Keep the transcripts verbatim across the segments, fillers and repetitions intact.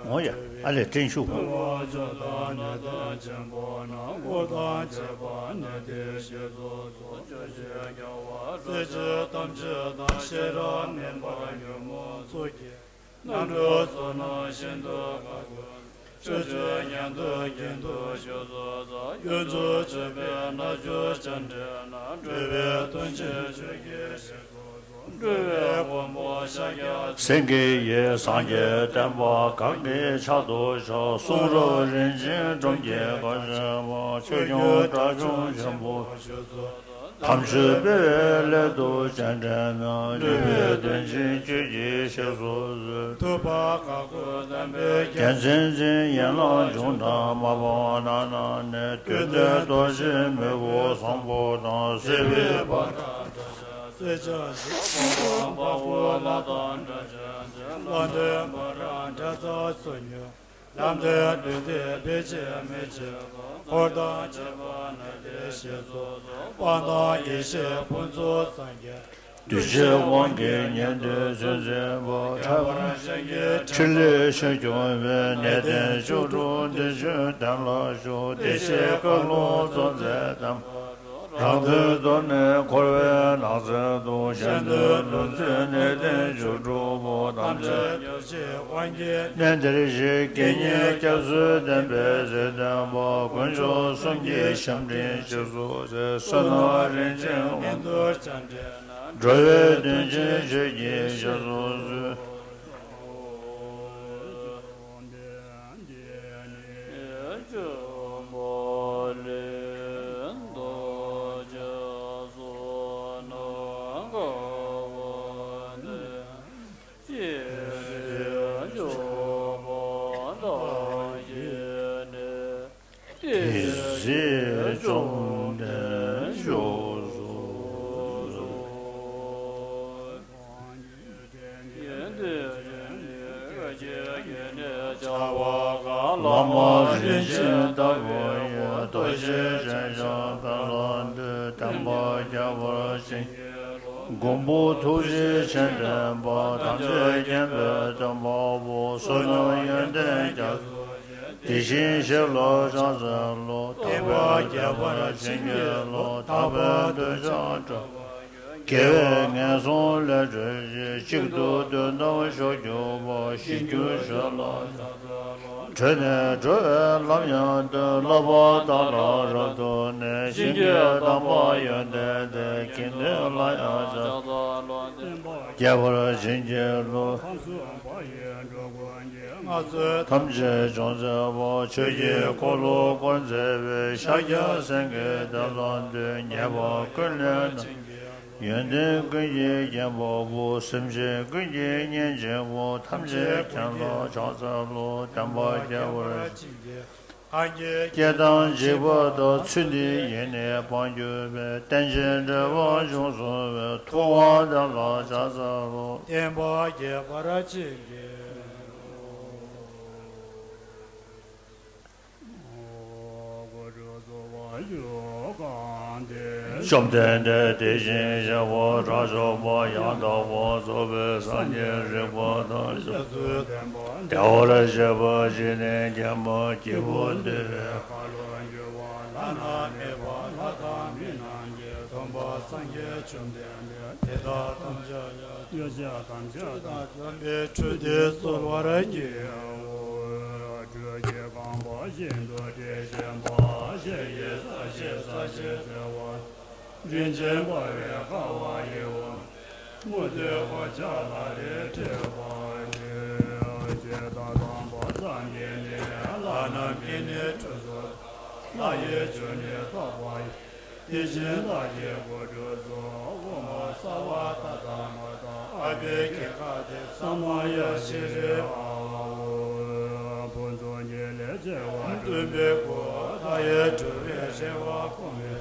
འོ་ཡ། ཨ་ལས་བྲན་ཤུགས། རྣམ་གྲོལ་བསོད་ནམས་ཤིན་ཏུ་དཀའ། ཆོས་ཀྱི་ཉན་ཐོས་རྒྱན་དུ་བཞུགས་སོ། གཡུ་མཚོ་ཆུ་བེད་ནག་ཆུ་སྤྱན་འདྲེན་ན། འགྲོ་བའི་དོན་ཆེན་ཆོས་ཀྱི་ཞིང་སོ་སོ། འགྲོ་བའི་མགོན་པོ་ཤཱཀྱ་སེང་གེ་ཡི། སངས་རྒྱས་བསྟན་པ་གང་གི་ཕྱག་ཏུ་ཕྱག་གསུང་རབ་རིན་ཆེན་སྒྲོམ་གྱིས་གང་བཞེངས་པ། ཆོས་སྐྱོང་དགྲ་བཅོམ་ཆེན་པོ། དམ་ཆོས་སྤེལ་བའི་སླད་དུ་སྤྱན་འདྲེན་ན། ནུས་པའི་དོན་ཆེན་ཆོས་ཀྱི་ཞིང་སོ་སོའི། ཐུབ་པ་དཀའ་བརྐོས་བསྟན་པའི་རྒྱལ། མཚན་འཛིན་ཡན་ལག་འབྱུང་གྲངས་མ་སྤངས་རྣམས་ནི། བདུད་སྡེ་གདོན་བཞིའི་མེ་དབུགས་བཟང་པོ་དང་། སྲིད་པའི་བར་ན་འདྲ་ཆགས་སྲིད་ཆགས་ཤིང་། འཕགས་པའི་ལྷ་དང་འདྲ་ཆགས་ཤིང་། ལྷ་ལྡན་འབྲུག་སྒྲ་འདྲ་ཚ་སུ་ཉོན། ལམ་འདི་ལུས་འདི་བེད་སྤྱད་མི་བྱེད་པ། འཁོར་དང་བཅས་པ་ནི་དེའི་ཞིང་སོ་སོ། དཔལ་དང་ཡེ་ཤེས་ཕུན་ཚོགས་སངས་རྒྱས། འདུས་བྱས་དབང་གིས་ཉན་ཐོས་ཚུལ་འཛིན་པ། ཁྱད་པར་གཞན་གྱི་ཕྲིན་ལས་ཞིང་སྐྱོང་བའི། གནས་བརྟན་བཅུ་དྲུག་འདི་ཆོས་བསྟན་ལ་ཞུགས། བདེ་གཤེགས་ཀུན་སློང་གཙོ་མཛད་དམ། རང་དོན་རྫོགས་ནས་འཁོར་བའི་ནགས་ཚལ་དུ། གཞན་དོན་ལུས་མཛད་གནས་བརྟན་བཅུ་དྲུག་པོ། ཐམས་ཅད་རྒྱུ་ཆེན་དབང་གིས། གནས་འདིར་གཤེགས་དགེ་བསྙེན་སྐྱབས་སུ་བསྟེན་པའི་ཚེ། བསྟན་པ་དཀོན་མཆོག་གསུམ་གྱི་ཞབས་འབྲིང་ཞིག་གསོ་མཛད། བསོད་ནམས་རིན་ཆེན་མངོན་དུ་སྤྱན་འདྲེན་ན། འགྲོ་བའི་དོན་ཆེན་ཆོས་ཀྱི་ཞིང་སོ་སོའི། དེ་སྲིད་བཅོམ་ལྡན་བཞུགས་སུ་གསོལ། བླ་མ་རིན་ཆེན་ལྟ་བུ་ཡི། ལྟོ་འཕྱེ་སྤྱན་ཤར་ཕན་ལ་འདུད། བསྟན་པ་རྒྱས་པར་བྱིན་གྱིས་རློབས། མགོན་པོ་ཐུགས་རྗེ་ཆེ་འདྲེན་པ། ཐམས་ཅད་མཁྱེན་པའི་སྟོན་པ་པོ། བསོད་ནམས་ཡོན་ཏན་རྒྱ་མཚོ་ཆེ། དེ་བཞིན་གཤེགས་ལ་ཕྱག་འཚལ་ལོ། བསྟན་པ་རྒྱས་པར་བྱིན་གྱིས་རློབས། ཐར་པའི་འདོད་ཆགས་སྐྲག་པ་སྐྱོབ། དགེ་བའི་ངན་སོང་ལས་སྒྲོལ་ཞིང་། གཅིག་ཏུ་དོན་དམ་མཆོག་གྱུར་པ། ཤིན་ཏུ་ཞི་ལ་ཕྱག་འཚལ་ལོ། བྲོས་ནས་འགྲོ་བའི་ལམ་ཡང་སྟོན། བསླབ་པ་དག་ལ་རབ་ཏུ་གནས། བྱིན་གྱིས་གཏམས་པ་ཡོན་ཏན་ལྡན། དགེ་འདུན་ལ་ཡང་ཕྱག་འཚལ་ལོ། བསྟན་པ་རྒྱས་པར་བྱིན་གྱིས་རློབས། ཁམས་གསུམ་པ་ཡི་འགྲོ་ཀུན་གྱི། སྔགས་ཚུལ་ཐམས་ཅད་སྦྱོང་མཛད་པ། ཆོས་ཀྱི་འཁོར་ལོ་བསྐོར་མཛད་པའི། ཤཱཀྱ་སེང་གེ་དེ་ལ་འདུད། ཉེས་པ་ཀུན་ལས་ཡོན་ཏན་ཀུན་གྱི་མཁྱེན་པ་པོ། སེམས་ཅན་ཀུན་གྱི་གཉེན་གཅིག་པོ། ཐམས་ཅད་མཁྱེན་ལ་ཕྱག་འཚལ་ལོ། བསྟན་པ་རྒྱས་པར་བྱིན་གྱིས། གང་གིས་སྐྱེ་དང་འཇིག་པ་དག་ཚུལ་འདི་ཡིས་ནི་སྤང་གྱུར་པའི། རྟེན་ཅིང་འབྲེལ་བར་འབྱུང་གསུམ་པའི། ཐུབ་དབང་དེ་ལ་ཕྱག་འཚལ་ལོ། བསྟན་པ་རྒྱས་པར་བྱིན་གྱིས་རློབས། བཅོམ་ལྡན་འདས་དེ་བཞིན་གཤེགས་པ་དགྲ་བཅོམ་པ་ཡང་དག་པར་རྫོགས་པའི་སངས་རྒྱས་རིག་པ་དང་ཞབས། བདེ་བར་གཤེགས་པ་འཇིག་རྟེན་ཁྱབ་པ་སྐྱེས་བུ་འདུལ་བའི་ཁ་ལོ་སྒྱུར་བ་བླ་ན་མེད་པ་ལྷ་དང་མི་རྣམས་ཀྱི་སྟོན་པ་སངས་རྒྱས་བཅོམ་ལྡན་འདས། དེ་དག་ཐམས་ཅད་ཀྱང་གདུལ་བྱ་ཐམས་ཅད་དང་། འཇམ་པའི་འཕྲུལ་དུ་གསོལ་བར་བགྱིའོ། སྤྲུལ་གྱི་རྐང་པ་བཞིན་དུ་བསྒྲེས་བཞིན་པ། ཞལ་གྱི་ས་གཞི་ས་གཞིར་བཙིར་བ། རིན་ཆེན་འབར་བའི་ཀ་བ་ཡི་འོག་རྔུལ་དུ་འོ་ཅག་ལ་རེ་བྲེས་པ་ཡི། ཇི་ལྟར་བསམ་པ་ཙམ་གྱིས་ནི། ལྷ་རྣམས་ཀྱིས་ནི་ཁྲུས་གསོལ་ལྷ་ཡི་ཆུ་ནི་དག་པ་ཡི། དེ་བཞིན་བདག་གི་སྐུ་ཁྲུས་གསོལ། ཨོཾ་སརྦ་ད་དྷརྨ་ཏ་ཨ་བྷི་ཥིག་ཁ་ཏེ་ས་མ་ཡ་ཤྲཱི་ཨ་ཧོ། ཕུན་ཚོགས་གཉིས་ལས་སྐྱེ་བ་སྒྲོན་མེའི་སྐུ། མཐའ་ཡས་གྲུབ་པའི་རེ་བ་སྐོང་བའི།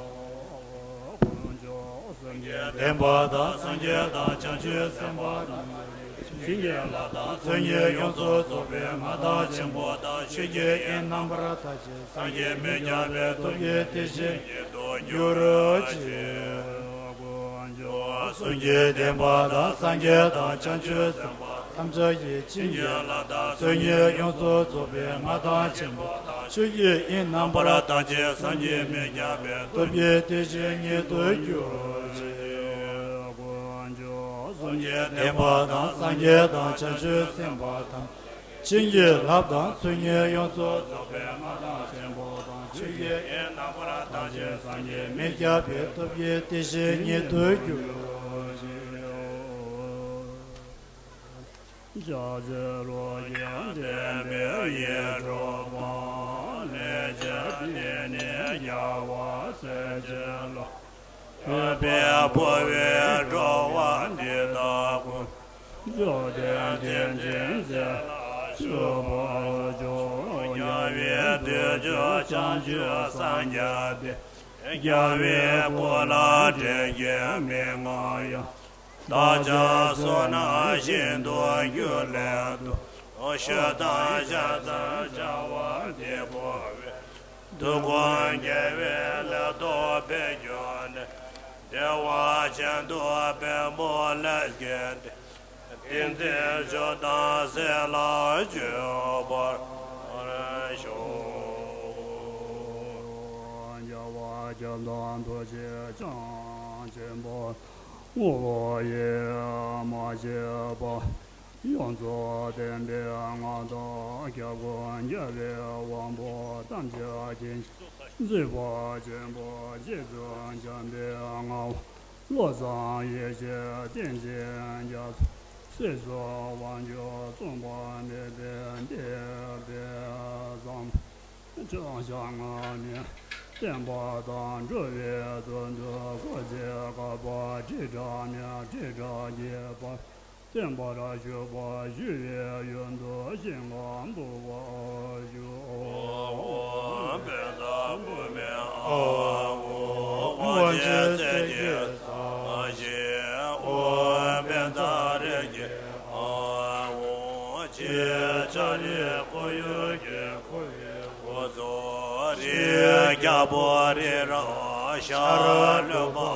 དགོངས་འཇོག་གསུམ་གྱི་བདེན་པ་དང་སངས་རྒྱས་དང་བྱང་ཆུབ་སེམས་དཔའ་དང་བྱིན་གྱིས་བརླབས་དང་ཚོགས་གཉིས་ཡོངས་སུ་རྫོགས་པའི་མངའ་ཐང་ཆེན་པོ་དང་ཆོས་ཀྱི་དབྱིངས་རྣམ་པར་དག་ཅིང་སངས་རྒྱས་མི་ཁྱབ་པའི་སྟོབས་ཀྱིས་དེ་བཞིན་ཉིད་དུ་གྱུར་ཅིག། དགོངས་འཇོག་གསུམ་གྱི་བདེན་པ་དང་སངས་རྒྱས་དང་བྱང་ཆུབ་སེམས་དཔའ་ཐམས་ཅད་ཀྱི་བྱིན་གྱིས་བརླབས་དང་ཚོགས་གཉིས་ཡོངས་སུ་རྫོགས་པའི་མངའ་ཐང་ཆེན་པོ་དང་ཆོས་ཀྱི་དབྱིངས་རྣམ་པར་དག་ཅིང་སངས་རྒྱས་མི་ཁྱབ་པའི་སྟོབས་ཀྱིས་དེ་བཞིན་ཉིད་དུ་གྱུར་ཅིག། དགོངས་འཇོག་གསུམ་གྱི་བདེན་པ་དང་སངས་རྒྱས་དང་བྱང་ཆུབ་སེམས་དཔའ་ཐམས་བྱིན་གྱིས་བརླབས་དང་ཚོགས་གཉིས་ཡོངས་སུ་རྫོགས་པའི་མངའ་ཐང་ཆེན་པོ་དང་ཆོས་ཀྱི་དབྱིངས་རྣམ་པར་དག་ཅིང་སངས་རྒྱས་མི་ཁྱབ་པའི་སྟོབས་ཀྱིས་དེ་བཞིན་ཉིད་དུ་གྱུར་ཅིག། ཕྱག་འཚལ་ལོ། རྒྱལ་བསྟན་པའི་ཡིད་འཕྲོག་པ། ལས་བྱེད་པའི་ནི་རྒྱལ་བ་སྲས་བཅས་ལ། ཐོས་པས་འཕོ་བའི་སྤྲོ་བ་འདི་དག་ཀུན། འཇོག་སྟེ་དེ་འཛིན་ཟས་ལ་ཞུགས་པར་འགྱུར། ཆོས་བྱང་ཆུབ་སངས་རྒྱས་ཏེ། རྒྱལ་བའི་སྐུ་ལ་དྲིན་གྱིས་མི་མངའ་ཡང་། བདག་ཅག་བསོད་ནམས་ཤིན་ཏུ་རྒྱུ་ལས་བཏུས། ཞུ་དང་ཞལ་ཟས་བྱ་བ་འདི་བསྐུལ་བས། དུས་ཀུན་དགེ་བའི་ལས་ལྡོག་ཕར་གྱུར་ནས། བདེ་བ་ཅན་དུ་བེམ་པོ་ལས་བསྐྱེད་དེ། ཏིང་འཛིན་མཆོག་དང་སྲིད་ལ་འཇུག་པར་ཤོག། རྒྱལ་བ་སྐྱབས་དང་ཐུགས་རྗེ་འཆང་ཆེན་པོ། ངོ་བོ་ཡེ་མ་བྱས་པ། ཡོངས་སུ་བརྟན་པའི་མངའ་བདག་ཁྱབ་ཀུན་རྒྱལ་བའི་དབང་པོ་ཐམས་ཅད་མཁྱེན་ཅིང་མཛེས་པ་ཆེན་པོ་རྗེ་བཙུན་འཇམ་པའི་དངོས་པོ། བློ་བཟང་ཡེ་ཤེས་བསྟན་ཅིང་རྒྱ་མཚོ། སྲིད་གསུམ་དབང་ཕྱུག་མཚུངས་པ་མེད་པའི་བསྟན་པའི་བཟང་པོ། ཕྱོགས་བཅུ་ལ་གནས་བརྟན་པ་དང་འགྲོ་བའི་དོན་དུ་སྐུ་ཚེ་བསྐལ་པ་ཁྲི་ཕྲག་ནས་ཁྲི་ཕྲག་བརྒྱའི་བར་བརྟན་པར་བཞུགས་པར་ཞུ་བའི་ཡོན་དུ་ཞིང་ཁམས་ཕུར་པ་བཞུགས། ཨོཾ་པད་ཟ་བྷཱུ་མི་ཨཱཿཧཱུྃ། དབང་ཆེན་སྲས་ཀྱི་ས་གཞི། ཨོཾ་པད་ཟ་རི་ཀེ་ཨཱཿཧཱུྃ། ཨོཾ་ཕྱི་ལྕགས་རི་ཁོར་ཡུག་གི་ཁོར་ཡུག་སྐུ་གསུམ་རི་རྒྱལ་པོ་རི་རབ་ཤར་ལུས་འཕགས་པོ།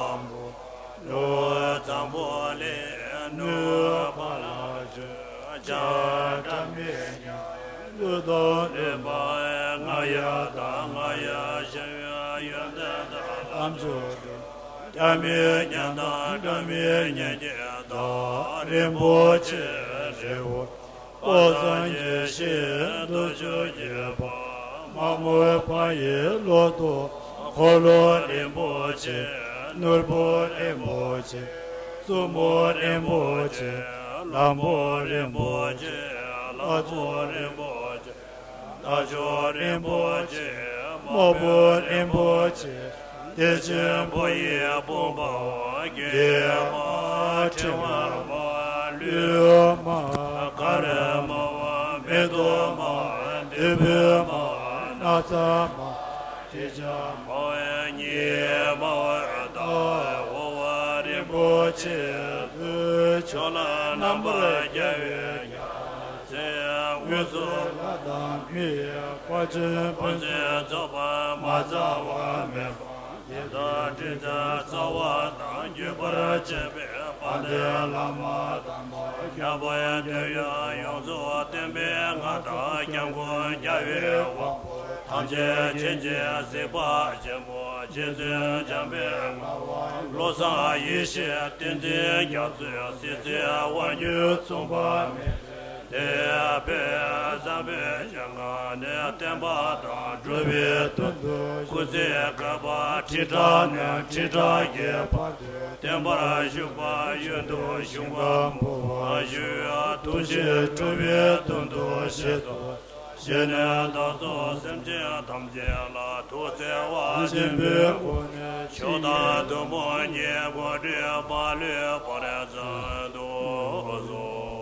ལུས་འཛམ་བུ་གླིང་ནུབ་བ་ལ་ཆོས་ཀྱང་སྒྲ་མི་སྙན། ཀླུ་དང་ལྷ་པ་རྔ་ཡབ་དང་རྔ་ཡབ་ཞི་བའི་ཡོན་ཏན་དང་ལམ་མཆོག་ཏུ། སྒྲ་མི་སྙན་དང་སྒྲ་མི་སྙན་གྱི་བདག་རིན་པོ་ཆེ་རི་བོ། དཔལ་བཟང་ཡེ་ཤེས་རྡོ་རྗེ་བརྒྱད་པ། མ་མོའི་ཕ་ཡི་ལོ་ཏོག་འཁོར་ལོ་རིན་པོ་ཆེ། ནོར་བུ་རིན་པོ་ཆེ། མཛུབ་མོ་རིན་པོ་ཆེ། ལྷ་མོ་རིན་པོ་ཆེ། ལྷ་མཚོ་རིན་པོ་ཆེ། ལྷ་མཆོག་རིན་པོ་ཆེ། དམར་པོ་རིན་པོ་ཆེ། བདེ་ཆེན་ཕ་ཡི་དཔུང་པ་བ། གྱི་མ་ཕྲེང་བ་མ། ལུས་མ། གར་མ་བ། མེ་ཏོག་མ། འདོད་པའི་མ། ན་ཚ་མ། དྲི་ཆབ་མ། ཉི་མ་བ། ཟླ་བ། འོད་རིན་པོ་ཆེ། ལུས་ཕྱོགས་ལ་རྣམ་པར་རྒྱལ་བའི་ཡ། ཚེ་དངོས་སུ་ལྷ་དང་མི། དཔལ་ཆེན་ཕན་ཚུན་ཚོགས་པ་མ་ཚང་བ་མེད་པ། དེ་དག་དྲིན་ཅན་རྩ་བ་དང་། བརྒྱུད་པར་བཅས་པའི་དཔལ་ལྡན་བླ་མ་དམ་པ་ཁྱབ་པ་འདོད་ཡོན་ཡོངས་སུ་ལྡན་པའི་མངའ་བདག་སྐྱབས་མགོན་རྒྱལ་བའི་དབང་པོ་ཐམས་ཅད་མཁྱེན་ཅིང་གཟིགས་པ་ཆེན་པོ་རྗེ་བཙུན་འཇམ་དཔལ་དབྱངས། བློ་བཟང་ཡེ་ཤེས་བསྟན་འཛིན་རྒྱ་མཚོའི་སྲིད་རྩེའི་དབང་སྒྱུར་མཚུངས་པ་མེད། དེ་ཕན་བཟང་པོའི་ཞིང་ཁམས་ནས། བསྟན་པ་དང་འགྲོ་བའི་དོན་དུ། སྐུ་ཚེ་བསྐལ་པ་ཁྲི་ཕྲག་ནས་ཁྲི་ཕྲག་གི་བར་དུ། བརྟན་པར་བཞུགས་པ་ཡོད་དོ། ཞིང་ཁམས་ཕུར་པ་བཞུགས། ཐུགས་རྗེས་འགྲོ་བའི་དོན་དུ་བཞེས་སོ། བཞེས་ནས་བདག་སོགས་སེམས་ཅན་ཐམས་ཅད་ལ། ཐུགས་བརྩེ་བ་ཆེན་པོའི་སྒོ་ནས། མཆོག་དང་ཐུན་མོང་ཉིད་ཀྱི་གོ་འཕང་མ་ལུས་པར་མཛད་དུ་གསོལ།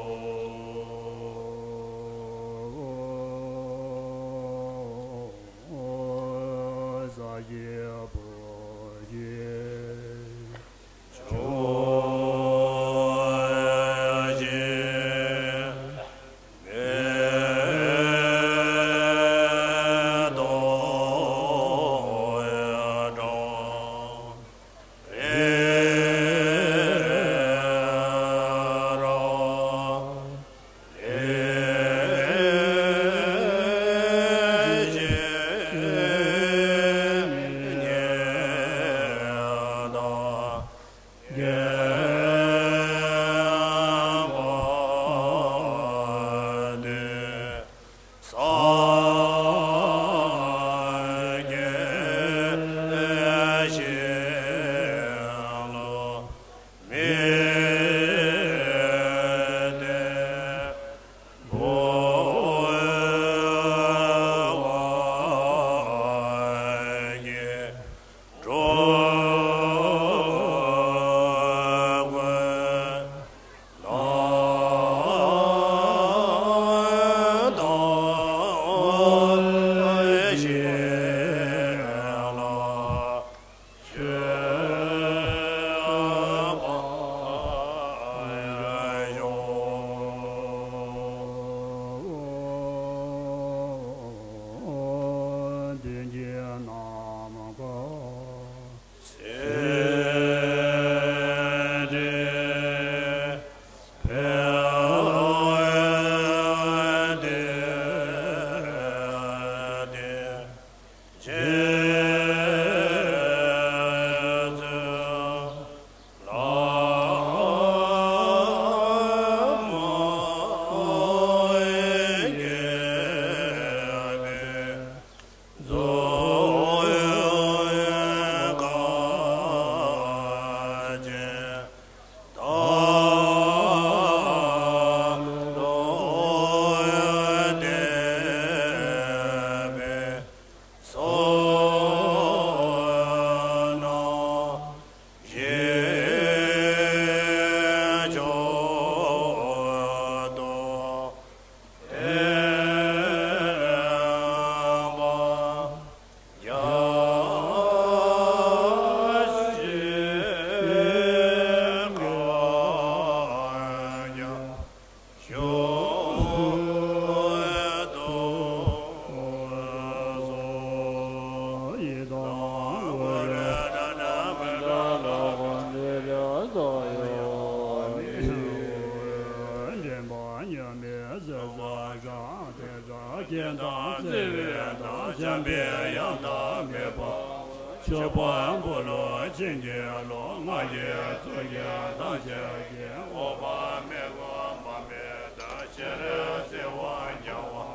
ཁྱེད་དང་བརྩེ་བའི་བདག་འཇམ་པའི་དབྱངས་དང་མེ་ཏོག་ཆུ་བོ་འབུམ་ལུ་བྱིན་གྱིས་རློབས། སྔགས་ཀྱི་ཚོགས་ཀྱིས་ཐམས་ཅད་ཀྱི། འོད་དཔག་མེད་ཀུན་འབར་བའི་མདངས། ཤེས་རབ་བསིལ་བ་རྒྱ་བ།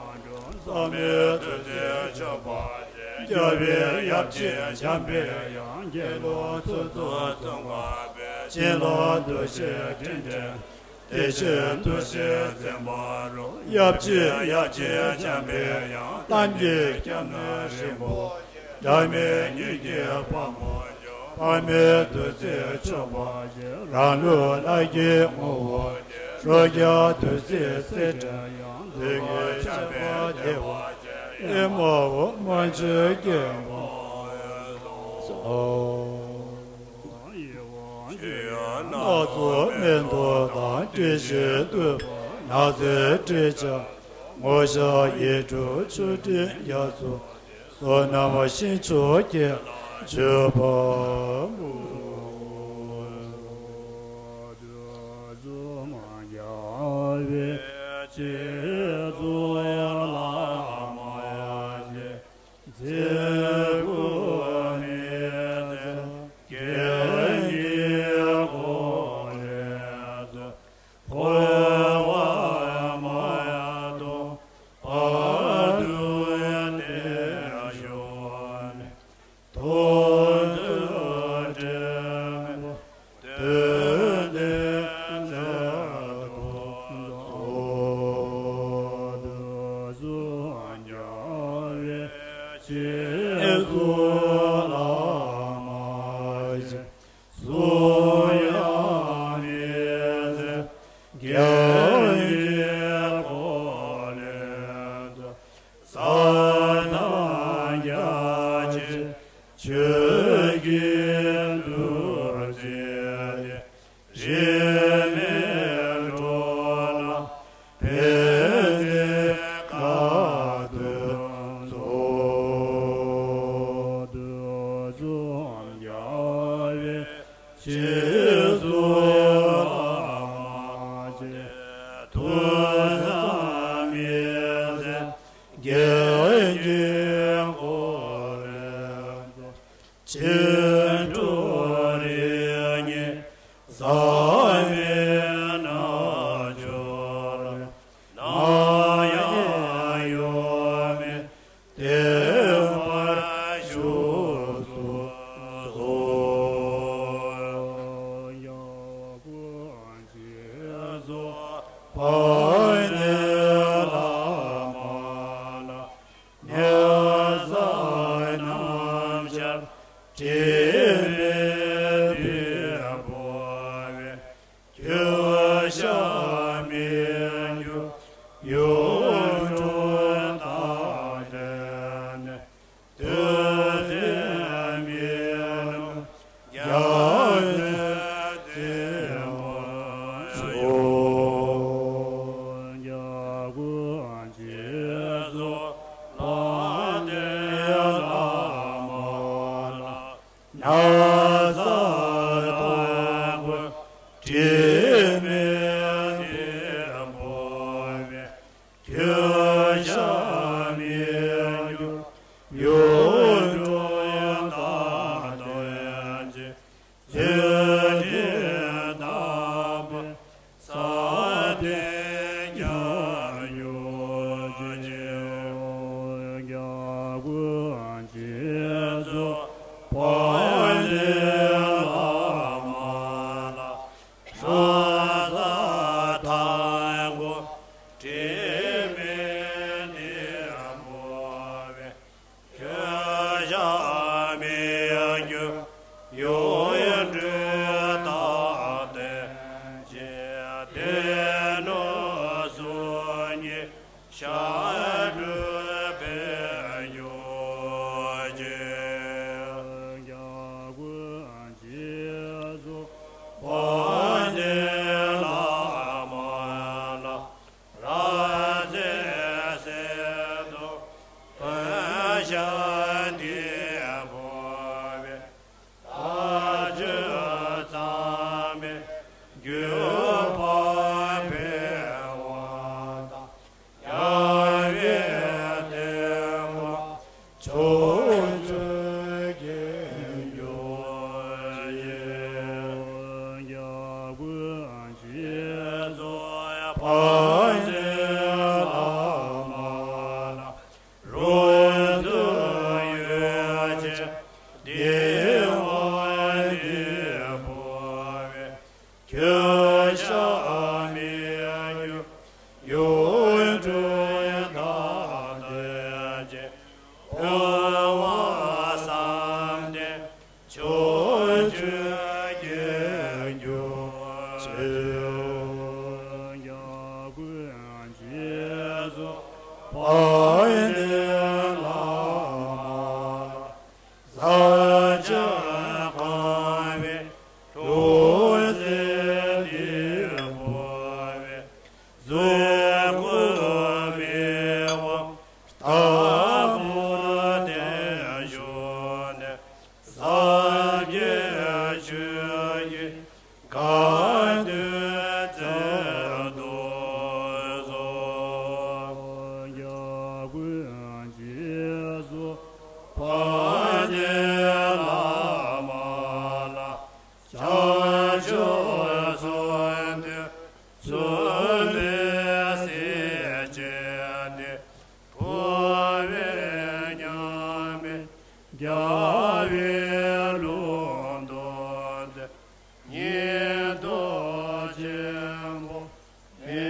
འཛམ་བུའི་བདུད་རྩིས་མཆོད་པ་ཆེ། རྒྱལ་བའི་ཡབ་རྗེ་འཇམ་པའི་དབྱངས། དགེ་སློང་ཚོགས་གཙོ་ཙོང་ཁ་པའི། བྱིན་རླབས་འདུ་ཤེས་སྤྲིན་བྲལ། བདེ་གཤེགས་འདུ་ཤེས་འཛིན་པ་རུ། ཡབ་རྗེ་ཡབ་རྗེ་འཇམ་པའི་དབྱངས། གཏམ་གྱི་སྐྱབས་གནས་རིན་པོ་ཆེ། སྒྲ་མེད་སྙན་གྱི་ཕག་མོ་ཆེ། དཔག་མེད་བདུད་རྩིས་མཆོད་པ་ཆེ། རང་ལུས་ལྷ་སྐྱེས་ངོ་བོ་ཆེ། རོ་བརྒྱ་བདུད་རྩིས་སྲིད་བྲལ་དབྱངས། ལུས་ཀྱི་ཆགས་པ་བདེ་བ་ཆེ། ཨེ་མ་ཧོ། མ་མཆོད་སྐྱེ་བོ་སོགས། སྣ་ཚོགས་མེ་ཏོག་དང་། དྲི་ཞིམ་དུ་བ་ནགས་ཚལ་སྤྲིན་བྱ། སྔོ་ཞིང་ཡིད་འཕྲོག་མཆོད་སྤྲིན་རྒྱ་མཚོ། བསོད་ནམས་ཤིང་མཆོག་སྐྱེ་ལ་མཆོད་པ་འབུལ། བདུད་རྩི་མ་རྒྱལ་བའི་ཆེད་དུ་བླ་མ་ཡ་ཆེ། ཚེ་འགུགས་མི་ཚེ་རྒྱལ་གྱི་སྒོ་ནས་འཁོར་བ་མ་སྟོངས་བར་དུ་བརྟན་བཞུགས་ནས། ཐུགས་རྗེ་དྲན་པས་དོན་ལྡན་མཛད་དུ་གསོལ། བདུད་རྩི་མ་རྒྱལ་བའི་ཆེད་དུ་བླ་མ་ཡ་ཆེ། གསུང་དབྱངས་མི་ཟད་རྒྱལ་གྱི་སྒོ་ནས། ས་དང་རྒྱ་ཆེ་ཆོས་ཀྱི་བདུད་རྩི་དེ། རིས་མེད་འགྲོ་ལ་ཕན་བདེ་གང་དུ་འཚོགས། བདུད་རྩི་མ་རྒྱལ་བའི་ཆེད་དུ་བླ་མ་ཡ་ཆེ། ཐུགས་བསམ་མི་ཟད་རྒྱལ་གྱི་སྒོ་ནས། བཅིངས་འགྲོལ་རིགས་ལྔའི་ཟག་མེད་རྣལ་འབྱོར་ནམ་ཡང་གཡོ་མེད་བརྟན་པར་བཞུགས་སུ་གསོལ། ཡང་ཀུན་མཁྱེན་རྫོགས་པར་གནས་བླ་མ་ལ། ཉེ་སར་སྣང་ཤར་དྲི་མེད་འབེབས་འཕོ་བའི། གུས་ཞབས་མི་འགྱུར་གཡུང་དྲུང་རྟ་དྲེལ་ནས། ཡ་ས་དང་པོ་དྲི་མེད་ལྡན་པོ་བས། གདུལ་བྱ་མི་འགྱུར་ཡུལ་དྲུག་དག་སྟོན་ཅིང་། རྫུ་འཕྲུལ་དམ་པ་ས་སྟེང་ཁྱབ་འགྱུར་ཅིག། རྒྱལ་ཀུན་མཁྱེན་གསུམ་དཔལ་ལྡན་བླ་མ་ལ། ཡ་ས་དང་པོ་དྲི་མེད་ལྡན་པོ་བས། གདུལ་བྱ་མི་འགྱུར་ཡུལ་དྲུག་དག་སྟོན་ཅིང་། སྡེ་སྣོད་གསུམ་གྱི་ཞབས་དྲུང་འཕེལ་གྱུར་ཅིག། རྒྱལ་ཀུན་མཁྱེན་གསུམ་དཔལ་ལྡན་བླ་མ་ལ། རབ་མཛེས་གསེར་ཐུབ་སྟོན་ཞབས་ལྡན་པོ་བས། ལྷ་ཆོས་གཙང་མའི་རྒྱུད་པ་འཕེལ་བ་དང་། རྒྱལ་བའི་བསྟན་པ་ཕྱོགས་བཅུར་རྒྱས་གྱུར་ཅིག། རྒྱལ་ཀུན་མཁྱེན་གསུམ་དཔལ་ལྡན་བླ་མ་ལ། རོལ་སྟོན་ཡོ་བྱད་བདེ་བ་ལྡན་པོ་བས། གདུལ་བྱ་མི་འགྱུར་ཡུལ་དྲུག་དག་སྟོན་ཅིང་། འགྲོ་བ་བསམ་གཏན་ཕྱོགས་བཅུར་རྒྱས་གྱུར་ཅིག། རྒྱལ་ཀུན་མཁྱེན་གསུམ་དཔལ་ལྡན་བླ་མ་ལ། ས་སྐྱ་ཁང་པའི་ཐུགས་སྲས་ལྡན་པོ་བས། གཟུགས་སྐུ་མི་དབང་རྟག་བུར་བརྟན་བཞུགས་ནས། སངས་རྒྱས་ཆོས་ཀྱི་དགའ་སྟོན་སྩལ་དུ་གསོལ། རྒྱལ་ཀུན་མཁྱེན་གསུམ་དཔལ་ལྡན་བླ་མ་ལ། བྱང་ཆུབ་སེམས་དོན་མཚོན་པའི་གསེར་ཕྱེ་སྟེ། འགྲོ་བའི་ཉམས་ལེན་རྒྱལ་བའི་ལུང་དུ་བསྟན། ཉེན་རྟོག་ཆེན་པོ་མི་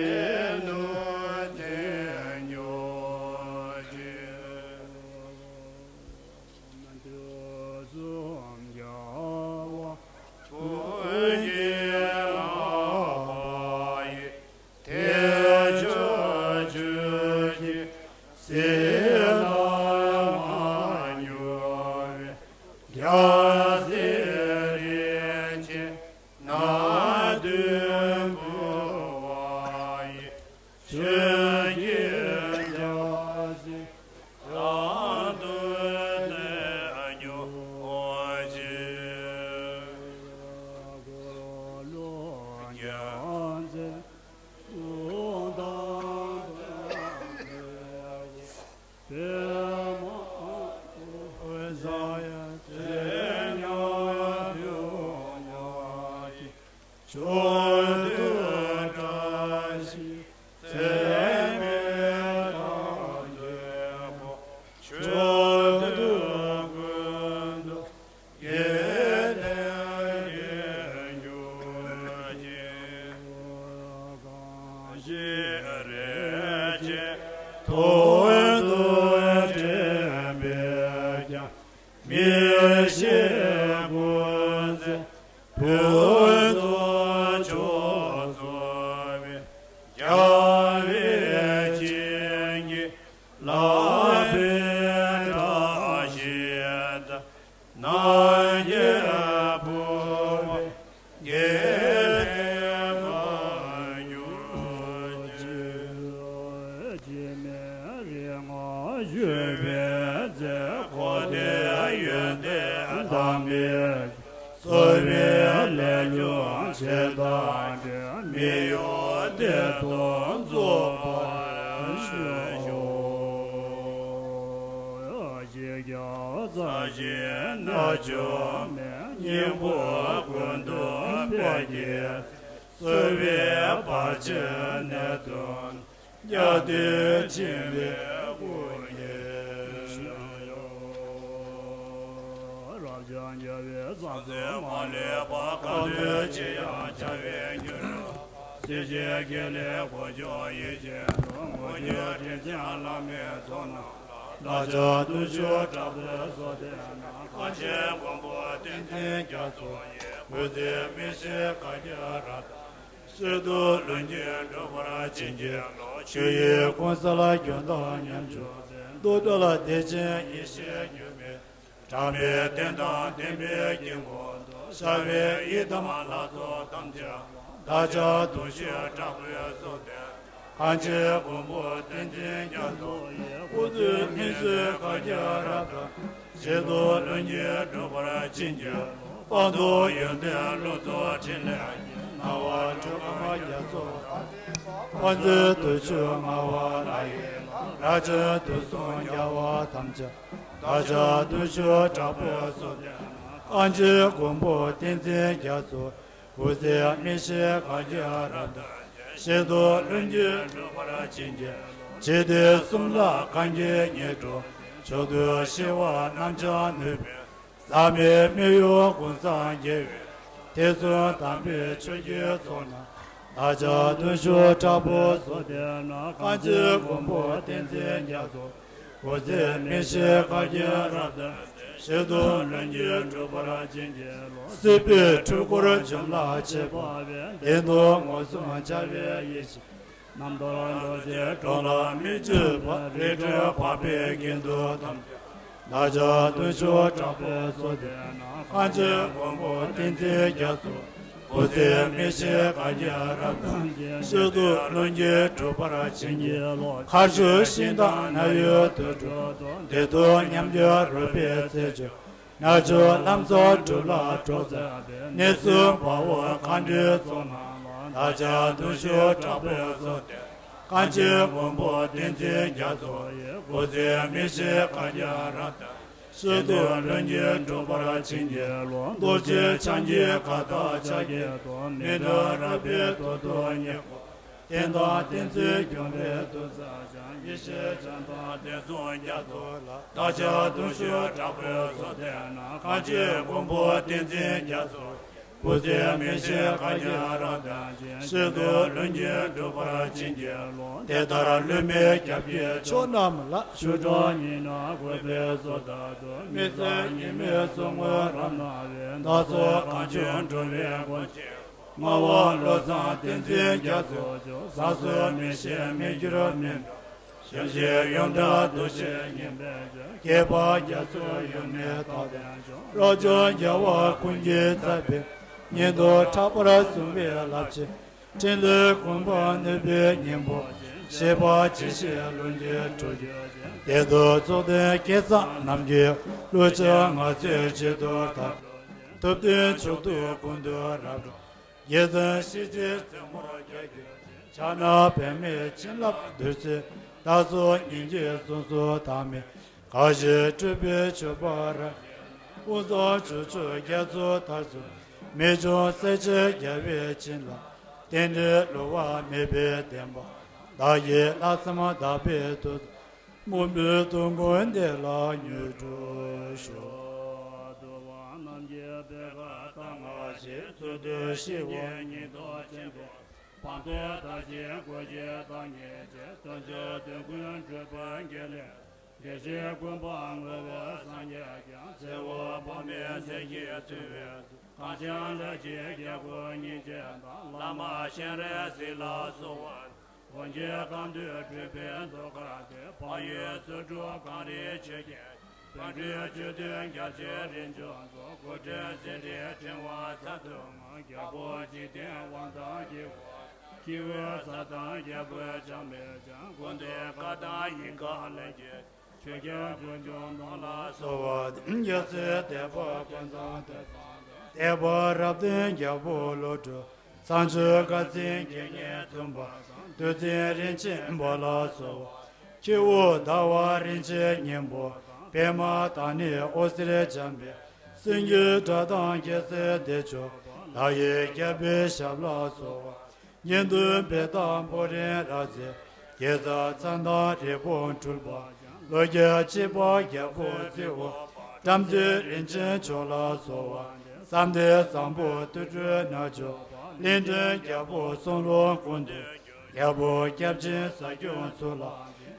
ནུབ་བརྟན་གྱུར་ཅིག། དུས་གསུམ་རྒྱལ་བ་ཀུན་གྱི་བསྔགས་པ་ཡི། དལ་འབྱོར་ཆོས་ཀྱི་ཟིལ་གནོན་མ་གྱུར་པའི། རྒྱལ་སྲས་རིན་ཆེན་སྣ་བདུན་བསྐོར་བ་ཡི། ཆོས་ཀྱི་རྒྱལ་སྲིད་རབ་ཏུ་བརྟན་གྱུར་ཅིག། འཁོར་ལོ་རྒྱལ་མཚན་གསུང་དང་ལྡན་པའི། པདྨ་འོད་བཟང་ཡང་ཚེ་ཉག་དུས་ཉག་གི། མཆོག་ཏུ་བཀྲ་ཤིས་མཚན་སྨད་དང་ལྡན་པ། མཆོག་ཏུ་ཀུན་ཏུ་དགེ་ལྡན་དགེ་འགྱུར་ཅིག། གང་ཞིག་རིན་ཆེན་ཐོག་ཏུ་འགྲིམ་པས་ཀྱང་། མི་ཤེས་ཀུན་ཟད་བུ་ཚོ་མཆོག་སྩོལ་བའི། རྒྱལ་བའི་བྱིན་གྱིས་བརླབས་པའི་བཀྲ་ཤིས་དང་། རྣམ་རྒྱལ་ཕུན་པའི་དགེ་ལེགས་འབྱུང་གྱུར་ཅིག། འཆི་མེད་རིག་སྔགས་བཞུགས་པའི་ཚེ། འཁོར་འདས་ཡོན་ཏན་ དམ་པའི་གསོལ་བའི་ལས་རྒྱུ་ཆེ་དང་འདྲེན་མི་གཡོ་བདེ་སྟོང་རྫོགས་པར་ཤོག། ཞེས་བྱ་རྩ་བཞིའི་རྣལ་འབྱོར་མའི་སྙིང་པོ་ཀུན་ཏུ་སྤེལ་གྱིས། གསོལ་བའི་བར་ཆད་ནད་གདོན་བརྒྱད་ལྡན་འཆིང་བའི་སྐུ་ཉིད་ཤོག། རབ་འབྱམས་རྒྱལ་བའི་གསང་གསུམ་མ་ལུས་པ། གང་འདུལ་ཅི་ཡང་བྱ་བའི་རྒྱུ་ནོར། སྲིད་ཞིའི་དགེ་ལེགས་དཀོན་མཆོག་ཡིད་བཞིན་ནོར། མངོན་གྱུར་དྲིན་ཅན་བླ་མའི་ཚོགས་རྣམས་ལ། བདག་ཅག་བརྟུལ་ཞུགས་དྲག་པོའི་གསོལ་འདེབས་ནང་། གངས་ཅན་མགོན་པོ་བསྟན་འཛིན་རྒྱ་མཚོ་ཡི། སྐུ་ཚེ་མི་ཤིགས་བཀའ་རྒྱ་རབ་དང་། ཞིག་ཏུ་ལྷུན་གྱིས་གྲུབ་པར་བྱིན་གྱིས་རློབས། ཆོས་དབྱིངས་ཀུན་གསལ་ལྗོན་དང་མཉམ་སྤྱོད་ཅིང་། རྡོ་རྗེ་བདེ་ཆེན་ཡེ་ཤེས་སྒྱུ་མའི་གྲངས་མེད་རྟེན་དང་ལྡན་པའི་དཀྱིལ་འཁོར་དུ། ཤར་བའི་ཡི་དམ་ལྷ་ཚོགས་ཐམས་ཅད་ལ། བདག་ཅག་བརྟུལ་ཞུགས་དྲག་པོའི་གསོལ་འདེབས། གངས་ཅན་མགོན་པོ་བསྟན་འཛིན་རྒྱ་མཚོ་ཡི། སྐུ་ཚེ་མི་ཤིགས་བཀའ་རྒྱ་རབ་དང་། ཞིག་ཏུ་ལྷུན་གྱིས་གྲུབ་པར་བྱིན་གྱིས་རློབས། དཔལ་མདོ་ཡོན་ཏན་ཀློང་རྫོགས་ཕྲིན་ལས་ཀྱི། སྣང་བ་འགྲོ་ཀུན་རྒྱ་མཚོ་དང་། དཔལ་འཛིན་བརྟུལ་ཞུགས་ངག་དབང་ལྷ་ཡི་ལྷ། རབ་བྱུང་དུས་གསུམ་རྒྱལ་བ་ཐམས་ཅད་ལ། བདག་ཅག་བརྟུལ་ཞུགས་དྲག་པོའི་གསོལ་འདེབས། གངས་ཅན་མགོན་པོ་བསྟན་འཛིན་རྒྱ་མཚོ། སྐུ་ཚེ་མི་ཤིགས་བཀའ་རྒྱ་རབ་དང་། ཞིག་ཏུ་ལྷུན་གྱིས་གྲུབ་པར་བྱིན་གྱིས། འཇིག་རྟེན་གསུམ་ལ་གང་གིས་སྙེག་འགྲོ། མཆོག་ཏུ་གཤེགས་པ་རྣམས་ཀྱང་ནུས་པའི། ཟག་མེད་མི་གཡོ་ཀུན་བཟང་རྒྱལ་བའི། ཐེག་གསུམ་དམ་པའི་ཆོས་ཀྱི་ཚོགས་རྣམས། བདག་ཅག་བརྟུལ་ཞུགས་དྲག་པོའི་གསོལ་འདེབས་ནང་། གངས་ཅན་མགོན་པོ་བསྟན་འཛིན་རྒྱ་མཚོ། སྐུ་ཚེ་མི་ཤིགས་བཀའ་རྒྱ་རབ་དང་། ཞིག་ཏུ་ལྷུན་གྱིས་གྲུབ་པར་བྱིན་གྱིས་རློབས། སྲིད་པའི་འཁྲུལ་འཁོར་འཇོམས་ལ་མཆིས་པ་བས། བདེན་སྟོང་མངོན་སུམ་འཆར་བའི་ཡེ་ཤེས། རྣམ་ཐར་རྡོ་རྗེ་གྲོགས་ལ་མི་འཇིགས་པ། རི་ཁྲོད་འཕགས་པའི་དགེ་འདུན་ཐམས་ཅད། བདག་ཅག་བརྟུལ་ཞུགས་དྲག་པོའི་གསོལ་འདེབས་ནང་། གངས་ཅན་མགོན་པོ་བསྟན་འཛིན་རྒྱ་མཚོ། སྐུ་ཚེ་མི་ཤིགས་བཀའ་རྒྱ་རབ་དང་། ཞིག་ཏུ་ལྷུན་གྱིས་གྲུབ་པར་བྱིན་གྱིས་རློབས། མཁའ་སྤྱོད་ཤིང་དང་རྣ་བའི་དུར་ཁྲོད་དུ། བདེ་སྟོང་ཉམས་ཀྱི་རོལ་པའི་རྩེ་མཆོག་རྣལ་འབྱོར་རྣམ་གསུམ་སྒྲུབ་ལ་གྲོགས་མཛད་པའི། གནས་གསུམ་དཔའ་བོ་མཁའ་འགྲོའི་ཚོགས་རྣམས་ལ། བདག་ཅག་བརྟུལ་ཞུགས་དྲག་པོའི་གསོལ་འདེབས། གངས་ཅན་མགོན་པོ་བསྟན་འཛིན་རྒྱ་མཚོ་ཡི། སྐུ་ཚེ་མི་ཤིགས་བཀའ་རྒྱ་རབ་དང་། ཞིག་ཏུ་ལྷུན་གྱིས་གྲུབ་པར་བྱིན་གྱིས་རློབས། རྡོ་རྗེ་འཆང་གི་བཀའ་དང་ཕྱག་རྒྱའི་མཐུ། མི་འདའ་རལ་པའི་ཐོག་ཏུ་སྙེག་པ། བསྟན་དང་བསྟན་འཛིན་སྐྱོང་བའི་མཐུ་རྩལ་འཆང་། ཡེ་ཤེས་སྤྱན་དང་བསྟན་སྲུང་རྒྱ་མཚོ་ལ། བདག་ཅག་བརྟུལ་ཞུགས་དྲག་པོའི་གསོལ་འདེབས་ནང་། གངས་ཅན་མགོན་པོ་བསྟན་འཛིན་རྒྱ་མཚོ། སྐུ་ཚེ་མི་ཤིགས་བཀའ་རྒྱ་རབ་དང་། ཞིག་ཏུ་ལྷུན་གྱིས་གྲུབ་པར་བྱིན་གྱིས་རློབས། དེ་ལྟར་ལུས་མེད་སྐྱབས་ཀྱི་མཆོག་རྣམས་ལ། ཞུ་དྲག་ཉིན་ནག་བཀོད་པའི་སོ་ཐར་དུ། མི་ཟད་ཉི་མའི་གསུང་ངོར་རབ་སྣང་བའི། བདག་སོགས་གང་བྱོན་འགྲོ་བའི་མགོན་ཆེན། ངག་དབང་བློ་བཟང་བསྟན་འཛིན་རྒྱ་མཚོ་མཆོག་ཟག་བཅས་མི་ཤེས་མི་འགྱུར་མི་འབྲལ། ཞིང་གཤེགས་ཡོངས་གྲགས་འདུ་ཤེས་ཉི་མའི་ཆོས། སྐྱེས་པ་རྒྱ་མཚོ་ཡུམ་ནི་རྟག་བརྟན་མཆོག་རབ་བྱུང་རྒྱལ་བ་ཀུན་གྱི་ཚབ་པའི། ཉིན་ཐོ་ཕྲག་པར་བཟུང་བའི་རླབས་ཆེན། ཕྲིན་ལས་ཀུན་སྤངས་ནུས་པའི་སྙིང་པོ་ཆེ། ཤེས་པ་ཇི་བཞིན་ལྷུན་གྱིས་གྲུབ་གྱུར་ཅིང་། བདེ་སྟོང་རྫོགས་ལྡན་སྐལ་བཟང་རྣམས་ཀྱི། བློ་ཅན་ངག་ཚོས་བྱེད་དུ་ཐལ། ཐུབ་བསྟན་མཆོག་ཏུ་ཀུན་ཏུ་རབ་རོལ། རྗེ་བཙུན་ཤེས་བྱའི་རྩེ་མོར་རྒྱལ་གྱུར་ཅིང་། ཕྱག་ན་པདྨས་བྱིན་རླབས་བདུད་རྩིའི། བདག་སོགས་སྙིང་རྗེའི་གསུང་གསོལ་ཐ་མའི། གང་ཞིག་སྤྲུལ་པའི་མཆོད་པ་རབ་བཞེངས་ལ། དཔུང་བཟང་ཕྱོགས་བཅུའི་རྒྱ་མཚོ་མཐར་སོན། རྨད་བྱུང་སྲས་ཆེན་རྒྱལ་བའི་བྱིན་རླབས། རྟེན་འབྲེལ་བསླུ་བ་མེད་པའི་བདེན་པ། བདག་གི་ལྷག་བསམ་དག་པའི་མཐུ། མུན་པའི་དུག་ཀུན་འདས་ལ་མྱུར་འགྲུབ་ཤོག། འདུལ་བ་རྣམས་ཀྱི་བེ་ཀ་མཐའ་རྔ་ཞིང་། ཚུལ་དུ་ཤེས་པའི་ཉིན་ཐོ་ཆེན་པོ། བམ་ཐོག་མཐའ་བཞིའི་སྒོ་འབྱེད་བདག་ཉིད་ཅེས། དོན་མཆོག་དོན་ཀུན་གྲུབ་པའི་དགེ་ལེགས། བདེ་གཤེགས་ཀུན་སྤངས་ངོ་བོ་སངས་རྒྱས་ཀྱང་། ཚེ་འོག་དཔག་མེད་ཚེ་གཅིག་ཐུལ་བའི་ཚུལ། གངས་ལྗོངས་ལྷ་བཞིའི་རྒྱལ་པོ་སྙིང་རྗེ་དང་། བླ་མ་སྤྱན་རས་གཟིགས་ལ་གསོལ་བ། དབང་ཆེན་གང་འདུལ་སྤྲུལ་པའི་ཟློས་གར་ཏེ། འཕགས་ཡུལ་རྫུ་འཕྲུལ་གངས་རིའི་ཆུ་རྒྱུན། བོད་འབྲུག་བཅུད་ལྡན་རྒྱ་ཆེའི་རིགས་འབྱུང་ཚོགས། སྐུ་ཕྲེང་ཟིན་བྲིས་ཕྲེང་བ་མཚན་དུ་མངའ། རྒྱལ་པོ་འཇིག་རྟེན་དབང་ཐང་གི་དབང་། སྐྱེ་བོའི་ས་དང་རྒྱལ་པོའི་ལྕམ་མེད་ཅིང་། ཀུན་ཏུ་བཀའ་དང་ཡིད་ཀྱི་ལས་ཀྱི། ཆོས་རྒྱལ་འབྱུང་འགྱུར་སྟོང་ལ་གསོལ་བ་འདེབས། རྒྱལ་སྲས་དད་པ་ཀུན་བཟང་དོན་བཟང་དོན། དད་པ་རབ་བརྟན་རྒྱལ་པོ་བློ་གྲོས། ཚངས་སྤྱོད་དགའ་ཚལ་དགེ་བསྙེན་འཛོམས་པ་དང་། བདུད་འཛིན་རིན་ཆེན་འབར་ལ་གསོལ་བ། ཁྱེའུ་ཟླ་བ་རིན་ཆེན་སྙིང་པོ། པདྨ་དང་ནི་འོད་ཟེར་འཇམ་པའི། སེང་གེའི་སྒྲ་དང་རྒྱལ་སྲས་བདེ་མཆོག། ལྷ་ཡི་རྒྱལ་པོའི་ཞབས་ལ་གསོལ་བ། དགེ་འདུན་བེ་ཏ་ཕོ་བྲང་ར་བྱེ། དགེ་རྩ་མཚན་དང་རིགས་པ་འཕྲུལ་པ། ལོ་བརྒྱ་གཅིག་པ་རྒྱལ་པོ་རྩེའུ། བྲམ་ཟེ་རིན་ཆེན་མཆོག་ལ་གསོལ་བ། བསམ་གཏན་བཟང་པོ་དུར་ཁྲོད་ན་བཞུགས། གླིང་ཕྲན་རྒྱལ་པོ་གསུང་ལུགས་ཀུན་འདུས། རྒྱལ་པོ་སྐྱབས་སྦྱིན་ཟབ་སྦྱོང་ཚུལ་ལ།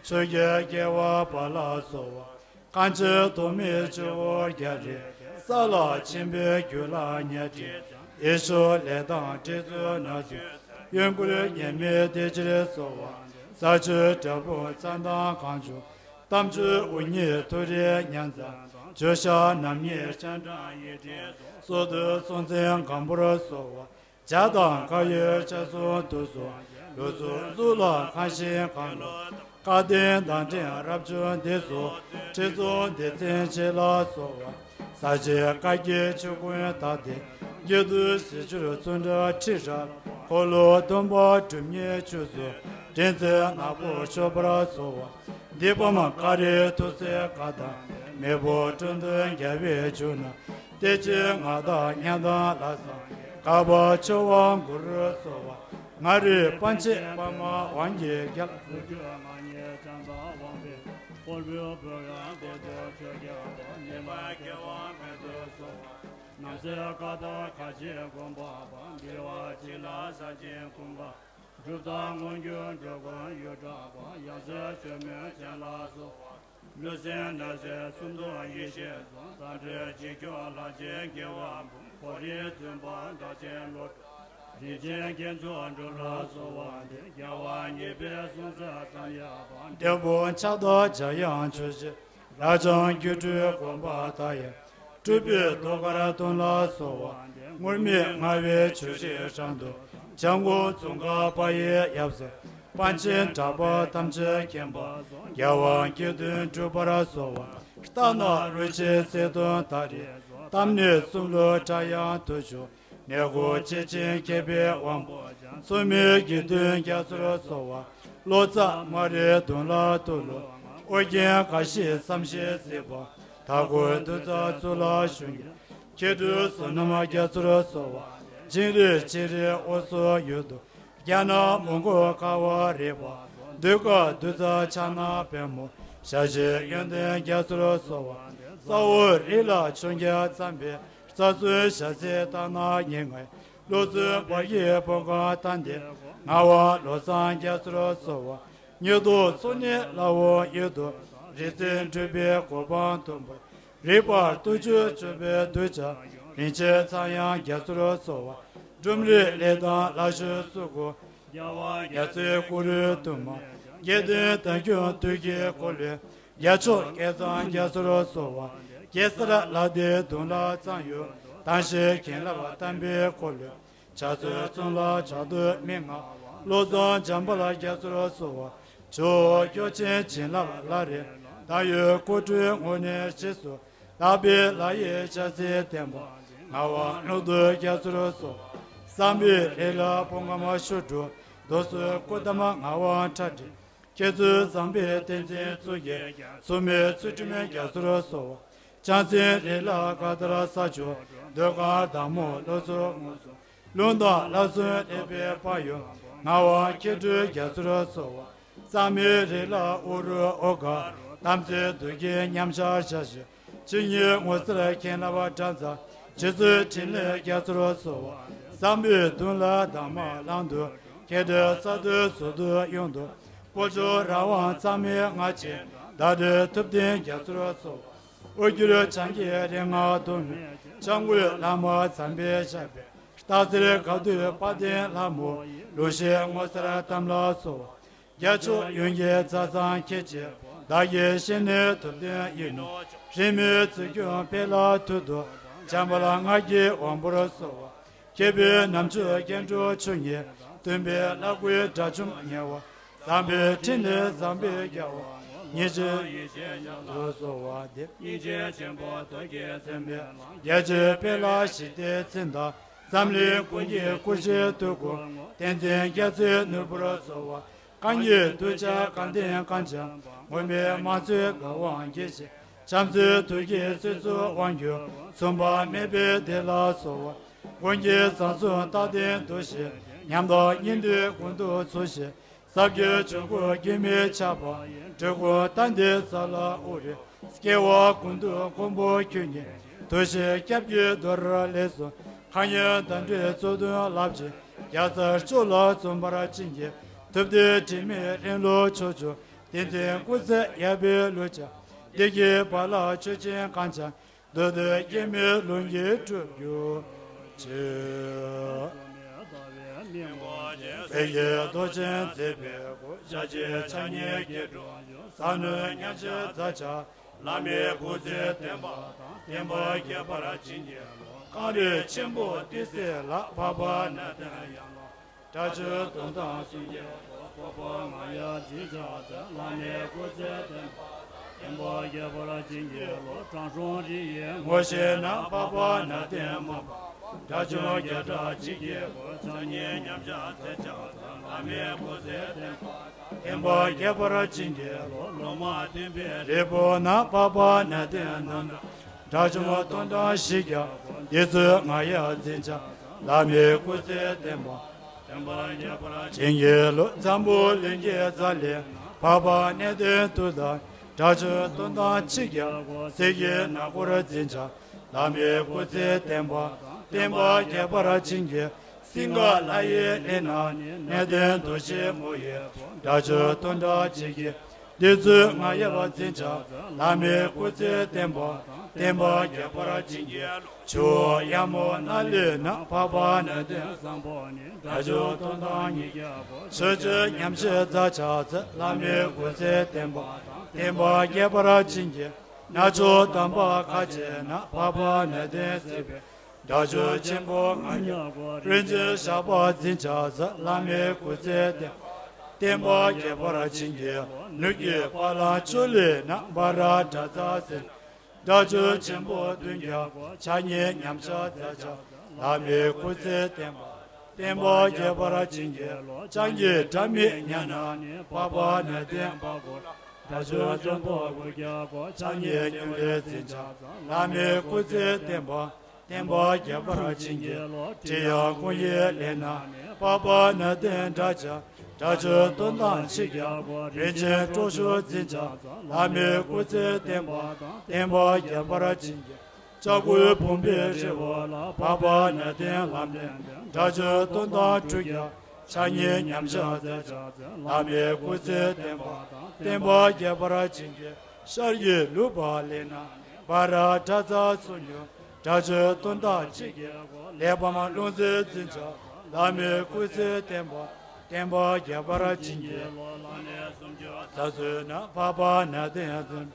ཆོས་རྒྱལ་རྒྱལ་བ་དཔལ་ལ་གསོལ་བ། གང་ཕྱིར་ཐོགས་མེད་སྤྱི་བོར་རྒྱ་རི། ས་ལ་ཆེན་པོའི་རྒྱུད་ལ་ཉེར་སྤྲད། ཡེ་ཤེས་ལས་དང་ཁྲིད་ཚུལ་སྣ་ཚོགས། གཡོ་འགུལ་ཉེས་དམིགས་དེ་ཕྱིར་གསོལ་བ། ས་ཆུ་བྲག་ཕུག་མཚན་དང་གང་བྱུང་། རྟ་མཆོག་འུ་གཉིས་ཐུ་རེ་ཉ་མཛའ། ཇོ་ཤཱཀ་རྣམ་གཉིས་སྤྱན་དྲངས་ཡིད་བྲལ་སོགས། སོ་ཐུར་སྲོང་བཙན་སྒམ་པོར་གསོལ་བ། ཇ་དང་དཀར་ཡོལ་ལྕགས་ཟུང་དུ་སོང་། ལུས་སྲོག་གཟུགས་ལ་ཁང་ཤིང་གང་བླུགས། སྐལ་ལྡན་མདངས་ཅན་རབ་བྱུང་འདི་སོགས། ཁྲི་སྲོང་ལྡེ་བཙན་ཆེ་ལ་གསོལ་བ། ས་གཞི་བཀའ་བརྒྱད་ཆོས་ཀུན་དག་སྟེ། དགེ་འདུན་ཞི་ཁྲོ་ཙོ་འདྲ་ཁྲི་རལ། འཁོར་ལོ་སྡོམ་པ་གྲུབ་བརྙེས་ཆོས་སུ། དྲན་མཛད་ནག་པོ་ཤོར་བར་གསོལ་བ། འདི་པ་མ་ཀ་རེ་ཐུགས་སྲས་བཀའ་དང་། མེས་པོ་སྤྲུལ་སྟོན་རྒྱལ་བའི་ཕྱོགས་ན། བདེ་སྐྱིད་མངའ་བདག་ཉམས་དང་ལྷ་བཟང་། དགའ་བ་ཆེ་བ་གུ་རུ་གསོལ་བ། ང་རིགས་པཎ་ཆེན་པདྨ་དབང་གི་རྒྱལ། ཐུགས་རྒྱུད་ང་ཉིད་བྱམས་དང་དབང་པོའི། ཕུར་བུའི་བུ་ག་བདེ་སྟོང་ཆོས་རྒྱལ་པ། ཉི་མ་རྒྱལ་དབང་མེ་ཏོག་གསོལ་བ། རྣམ་སྲས་ཀ་དག་ཁ་ཆེ་དགོན་པ་པ། འདུལ་བ་གཅིག་ལ་ས་ཆེན་ཀུན་དགའ། གྲུབ་རྟགས་མངོན་གྱུར་འགྲོ་མགོན་གཡུ་བྲག་པ། ཡང་སྲིད་ཆོས་མིན་ཅན་ལ་གསོལ་བ། ལུས་སེམས་ནད་སེལ་སུམ་མདོ་ཡེ་ཤེས་གསུམ། མཚམས་སྦྱོར་རྗེས་འཇུག་ལྷ་ཆེན་དགེ་བ་འབུམ། ཁོ་རའི་བཙུན་པ་སྒྲ་ཆེན་བློ་གྲོས། རིན་ཆེན་རྒྱན་མཆོག་འགྲུབ་ལ་གསོལ་བ་འདེབས། རྒྱལ་བ་ཉེས་པའི་སྲོག་རྩ་བསམ་ཡས་པ། འབྲས་བུ་ཕྱག་དང་འཇམ་དབྱངས་ཆོས་ཀྱི། རབ་འབྱམས་སྒྱུ་འཕྲུལ་དགོངས་པ་མཐའ་ཡས། སྤྲུལ་པའི་ཐུགས་ཀར་གཏུགས་ལ་གསོལ་བ། ངུར་སྨྲིག་ལྔ་བའི་ཆུ་བཞི་སྦྲང་རྡོ། བྱང་ཁོག་ཙོང་ཁ་པ་ཡི་ཡབ་སྲས། པཎ་ཆེན་གྲགས་པ་ཐམས་ཅད་མཁྱེན་པ། རྒྱལ་བ་དགེ་འདུན་སྒྲུབ་པར་གསོལ་བ། རྟ་ནག་རུ་ཆེན་གསེར་གདུང་དར་རི། གཏམ་ནི་གསུམ་ལུགས་ཕྲ་ཡང་དུ་ཞུགས། ནད་འགོག་གཅེས་ཆེན་མཁས་པའི་དབང་པོ། སྲུང་མའི་དགེ་འདུན་རྒྱ་མཚོར་གསོལ་བ། ལོ་ཙཱ་མ་རིག་གདུང་ལ་གཏུགས་ལ། ཨོ་རྒྱན་དགའ་བཞིའི་བསམ་ཤེས་སྲིད་པ། མཐའ་འཁོབ་གདུལ་བྱ་ཚུར་ལ་ཞུགས་ནས། མཁས་གྲུབ་བསོད་ནམས་རྒྱ་མཚོར་གསོལ་བ། སྦྱིན་རིགས་ཕྱིན་རིགས་འོ་ཟོ་ཡུལ་དུ། རྒྱ་ནག་མོན་གྷོ་ཁ་བ་རི་པ། འདོད་དགའ་གདུལ་བྱ་ཕྱག་ན་པདྨོ། ཞལ་བཞི་ཡོན་ཏན་རྒྱ་མཚོར་གསོལ་བ། ས་འོག་རི་ལ་ཕྱོགས་འགལ་བརྩམས་པའི། རྩ་གསུམ་ཞལ་ཟས་རྟ་ནག་ཉེར་ལྔའི། བློ་བཙུན་བ་ཡི་བུམ་དཀར་བསྟན་ཏེ། ངག་དབང་བློ་བཟང་རྒྱ་མཚོར་གསོལ་བ། ཉི་ཟླ་ཚོགས་གཉིས་ལ་འོག་ཡུལ་དུ། རིག་འཛིན་སྤྲུལ་པའི་གོ་འཕང་མཐོན་པོར། རིག་པ་སྟོབས་བཅུ་སྤྱོད་པའི་གདུལ་བྱ། རིན་ཆེན་ཚངས་དབྱངས་རྒྱ་མཚོར་གསོལ་བ། འབྲུམ་རིགས་ལས་དང་ལྷ་བཅུ་སྲུང་འཁོར། རྒྱལ་བ་རྒྱལ་སྲས་སྐུ་རུས་གཏུམ་མོ། དགེ་ལྡན་དོན་ཁྱོད་དུས་ཀྱི་འཁོར་ལོའི། རྒྱལ་མཆོག་བསྐལ་བཟང་རྒྱ་མཚོར་གསོལ་བ། གེ་སར་ལྷ་སྡེའི་གདུང་ལ་བརྩམས་ཡོད། དང་ཞིང་བྱིན་རླབས་བསྟན་པའི་འཁོར་ལོའི། ཕྱག་མཛོད་ཚོམས་ལ་ཕྱག་རྡོར་མན་ངག་བློ་བཟང་འཇམ་དཔལ་རྒྱ་མཚོར་གསོལ་བ། ཇོ་བོ་སྐྱོབ་ཆེན་བྱིན་རླབས་ལྷ་རིགས། བདག་ཡུལ་སྐུ་སྤྲུལ་དངོས་གནས་རྗེས་སུ། བདག་པོའི་ལྷ་ཡི་ཕྱག་འཚལ་བསྟན་པ། ངག་དབང་ཀླུ་གདུགས་རྒྱ་མཚོར་གསོལ་བ། བསམ་པའི་རི་ལ་ཕུང་ཁམས་ཤུགས་འགྲོ། རྡོ་སོལ་སྐུ་བལྟམས་ངག་དབང་ཁྲ་ཁྲིག་མཁས་བཙུན་བཟང་པོའི་བསྟན་འཛིན་གཙུག་གི། མཚུངས་མེད་ཚུལ་ཁྲིམས་རྒྱ་མཚོར་གསོལ་བ། བྱང་སེམས་རི་ལ་ཀ་དར་ས་ཕྱོགས། འདོད་ཁམས་བདག་མོ་བློ་ཚོགས་ངོས་སུ། ལུང་དང་ལྷ་གསུམ་ལེགས་པའི་དཔལ་ཡོན། ངག་དབང་མཁས་གྲུབ་རྒྱ་མཚོར་གསོལ་བ། གཙང་མའི་རི་ལ་ཨུ་རུ་ཨོ་ག་དམ་ཚིག་རྡོ་རྗེ་མཉམ་གཞག་ཞལ་བཞི། ཇི་སྙེད་ངོ་མཚར་མཁྱེན་རླབས་སྦྲང་རྩི། རྗེ་བཙུན་འཕྲིན་ལས་རྒྱ་མཚོར་གསོལ་བ། བསམ་པའི་གདུང་ལ་གདམས་ངག་བླང་དོར། མཁས་གྲུབ་གསར་དུ་ཟུར་དུ་གཡུང་དུ། དཀོན་མཆོག་རང་དབང་གཙང་མའི་སྔགས་ཀྱི། བདག་འདྲའི་ཐུབ་བསྟན་རྒྱ་མཚོར་གསོལ་བ། ཨོ་རྒྱུར་བྱང་གི་རིག་སྔགས་སྡོམ་མེད། སྐྱབས་མགོན་བླ་མ་ཛམ་བྷའི་ཞབས་པད། སྟག་གཟིག་ག་དུས་དཔལ་ལྡན་ལྷ་མོ། ལུགས་ཤེས་ངོ་མཚར་གཏམ་ལ་གསོལ་བ། རྒྱལ་མཆོག་ཡོན་གྱི་རྩྭ་ཟམ་ཁྱེད་ཀྱི། བདག་གི་ཞལ་ནས་ཐུབ་བསྟན་ཡིན་ནོ། རིས་མེད་ཚུལ་ཁྲིམས་འཕེལ་ལ་ཐུགས་རྡོ། འཇམ་དཔལ་སྔགས་ཀྱི་དབང་པོར་གསོལ་བ། མཁས་པའི་རྣམ་དཔྱོད་སྐྱེ་འགྲོ་ཆོས་ཉིད། སྟོན་པའི་བླ་གོས་དགྲ་བཅོམ་ཉེ་བ། ཟམ་པའི་འཕྲིན་ལས་ཟམ་པའི་རྒྱལ་པོ། ཉེར་གཅིག་ཡེ་ཤེས་ཉམས་སུ་གསོལ་བ་འདེབས། སྙིང་རྗེ་ཆེན་པོ་རྡོ་རྗེ་སེམས་དཔའི་ལྷ། རྒྱལ་བྱེད་དཔལ་ལ་ཞི་བདེའི་མཚན་བཏགས། འཛམ་གླིང་ཀུན་གྱི་སྐུ་ཞབས་སྟོད་གོས། བསྟན་འཛིན་རྒྱ་མཚོའི་ནོར་བུར་གསོལ་བ། གང་གི་གདུལ་བྱ་གང་དེ་གང་ཀྱང་། མངོན་མེད་མ་ཚུགས་དགའ་བ་སྐྱེད་བྱེད། བྱམས་བརྩེའི་ཐུགས་ཀྱིས་སྲིད་མཚོར་དབང་བསྒྱུར། མཚུངས་པ་མེད་པའི་བདེ་ལ་གསོལ་བ། མགོན་གྱི་བཟང་གསུང་རྟག་བརྟན་ཐུགས་བཞེད། ཉམས་དང་སྙིང་འདུས་ཀུན་ཏུ་ཚུལ་བཞིན། ཟབ་རྒྱས་ཆོས་སྐུ་རྒྱུན་མི་ཆད་པ། འབྲི་གུང་རྟ་མགོའི་ས་ལ་དབུ་རུ། སྐྱེ་བ་ཀུན་ཏུ་མགོན་པོ་ཁྱོད་ཉིད། ཐུགས་རྗེའི་སྐྱབས་ཀྱིས་འདོར་ལེགས་སོ། མཁའ་མཉམ་འདམ་འདྲའི་གཙུག་ཏོར་རླབས་ཆེན། རྒྱལ་ཚབ་མཆོག་ལ་བརྩོན་པར་བྱིན་གྱིས། ཐུབ་བསྟན་དྲི་མེད་རིང་ལུགས་ཕྱོགས་བཅུར། བསྟན་འཛིན་སྐུ་ཚེ་ཡབ་བེ་ལོ་ཀྱང་། བདེ་སྐྱིད་དཔལ་ལ་ཆོས་ཅན་གང་ཀྱང་། འདོད་དོན་སྐྱེ་མེད་ལྷུན་གྱིས་གྲུབ་གྱུར་ཅིག། སྲས་ཀྱི་རྡོ་རྗེ་མཛད་པའི་སྐུ། ཞལ་གཅིག་ཕྱག་གཉིས་སྐྱེ་འགྲོ་ཡུལ། ཟབ་གནད་ཉམས་བཞེས་མཛད་བྱ། བླ་མའི་སྐུ་ཚེ་བརྟན་པ་དང་། བསྟན་པ་རྒྱས་པར་བྱིན་གྱིས་རློབས། གངས་རི་ཆེན་པོ་ཏི་སེ་ལ། འཕགས་པ་ནན་ཏན་ཡན་ལག་སྒྲ་ཆོས་སྟོན་དང་གསུང་གི་གོ། སྤོབས་པ་མངའ་ཡང་འཛིན་ཕྱག་འཚལ། བླ་མའི་སྐུ་ཚེ་བརྟན་པ་དང་། བསྟན་པ་རྒྱས་པར་བྱིན་གྱིས་རློབས། དྲང་སྲོང་རི་ཡི་ངོ་ཤེས་རྣམས། འཕགས་པ་ནན་ཏན་མ་པ། དགྲ་བཅོམ་བརྒྱ་ཕྲག་གཅིག་གི་སྐུ། ཕྱག་གཉིས་མཉམ་གཞག་མཛད་ཕྱག་འཚལ། བླ་མའི་སྐུ་ཚེ་བརྟན་པ་དང་། བསྟན་པ་རྒྱས་པར་བྱིན་གྱིས་རློབས། སློབ་མ་སྟོན་པའི་རིལ་བུ་རྣམས། འཕགས་པ་ནན་ཏན་རྣམ་གྲོལ། དགྲ་བཅོམ་སྟོང་གྲངས་བཞི་བརྒྱ་སྐོར། འདི་ཚོ་ང་ཡང་འཛིན་ཕྱག་འཚལ། བླ་མའི་སྐུ་ཚེ་བརྟན་པ། བསྟན་པ་རྒྱས་པར་བྱིན་གྱིས་རློབས། འཛམ་བུ་གླིང་གི་རྩ་ལས། འཕགས་པ་ནན་ཏན་དུ་དང་། དགྲ་བཅོམ་སྟོང་གྲངས་ཆིག་བརྒྱ་སྐོར། གསེར་གྱི་ནག་པོར་འཛིན་ཕྱག་འཚལ། བླ་མའི་སྐུ་ཚེ་བརྟན་པ་དང་། བསྟན་པ་རྒྱས་པར་བྱིན་གྱིས། སིངྒ་ལ་ཡི་གླིང་ན་ནི། ནན་ཏན་རྡོ་རྗེ་མོ་ཡི། དགྲ་བཅོམ་སྟོང་གྲངས་ཆིག་བརྒྱ། འདི་ཚོ་ང་ཡང་འཛིན་ཕྱག་འཚལ། བླ་མའི་སྐུ་ཚེ་བརྟན་པ་དང་། བསྟན་པ་རྒྱས་པར་བྱིན་གྱིས་རློབས། ཆུ་བོ་ཡ་མུ་ན་ལའི་ནང་། འཕགས་པ་ནན་ཏན་བཟང་པོ་ནི། དགྲ་བཅོམ་སྟོང་གྲངས་ཉིས་བརྒྱ་སྐོར། ཆོས་སྤྱོད་ཉམས་བཞེས་མཛད་ཕྱག་འཚལ། བླ་མའི་སྐུ་ཚེ་བརྟན་པ་དང་། བསྟན་པ་རྒྱས་པར་བྱིན་གྱིས། གནས་མཆོག་དམ་པ་ཁ་ཆེ་ན། འཕགས་པ་ནན་ཏན་སྲིད་པའི། དགྲ་བཅོམ་ཆེན་པོ་ལྔ་བརྒྱ། རིན་ཆེན་ཞགས་པ་འཛིན་ཕྱག་འཚལ། བླ་མའི་སྐུ་ཚེ་བརྟན་པ། བསྟན་པ་རྒྱས་པར་བྱིན་གྱིས། ནུབ་ཀྱི་ཕ་ལ་ཅོ་ལི་ན། སྦ་ར་དྲ་ཚ་སེ། དགྲ་བཅོམ་ཆེན་པོ་བདུན་བརྒྱ་སྐོར། ཕྱག་གཉིས་མཉམ་གཞག་མཛད་ཕྱག་འཚལ། བླ་མའི་སྐུ་ཚེ་བརྟན་པ། བསྟན་པ་རྒྱས་པར་བྱིན་གྱིས་རློབས། སྤྱང་ཀི་སྒྲ་མི་སྙན་ན་ནི། འཕགས་པ་ནན་ཏན་འབའ་ཀུ་ལ། དགྲ་བཅོམ་ཆེན་པོ་དགུ་བརྒྱ་སྐོར། ཕྱག་གཉིས་སྙན་ལས་འཛིན་ཕྱག་འཚལ། བླ་མའི་སྐུ་ཚེ་བརྟན་པ། བསྟན་པ་རྒྱས་པར་བྱིན་གྱིས་རློབས། ཁྲི་ཡང་ཀོང་ཡི་གླིང་ན་ནི། འཕགས་པ་ནན་ཏན་འདྲ་ཆགས། དགྲ་བཅོམ་སྟོང་གྲངས་ཆིག་བརྒྱ་སྐོར། རིན་ཆེན་གྲོ་ཞོ་འཛིན་ཕྱག་འཚལ། བླ་མའི་སྐུ་ཚེ་བརྟན་པ་དང་། བསྟན་པ་རྒྱས་པར་བྱིན་གྱིས། ལྕགས་སྒོའི་བུམ་པའི་རི་བོ་ལ། འཕགས་པ་ནན་ཏན་ལམ་འདྲེན་ཏེ། དགྲ་བཅོམ་སྟོང་གྲངས་དྲུག་བརྒྱ། ཕྱག་གཉིས་མཉམ་གཞག་མཛད་ཕྱག་འཚལ། བླ་མའི་སྐུ་ཚེ་བརྟན་པ་དང་། བསྟན་པ་རྒྱས་པར་བྱིན་གྱིས། ཤར་གྱི་ལུས་འཕགས་གླིང་ན་ནི། སྦ་ར་དྲ་ཚ་སུ་ཉུ། དགྲ་བཅོམ་སྟོང་གྲངས་ཆིག་བརྒྱ་སྐོར། གླེགས་བམ་ཀློང་གསལ་འཛིན་ཕྱག་བླ་མའི་སྐུ་ཚེ་བརྟན་པ། བསྟན་པ་རྒྱས་པར་བྱིན་གྱིས། ལྷོ་ལ་ནི་སུམ་ཅུ་རྩ་གསུམ་ན། འཕགས་པ་ནན་ཏན་འཛིན།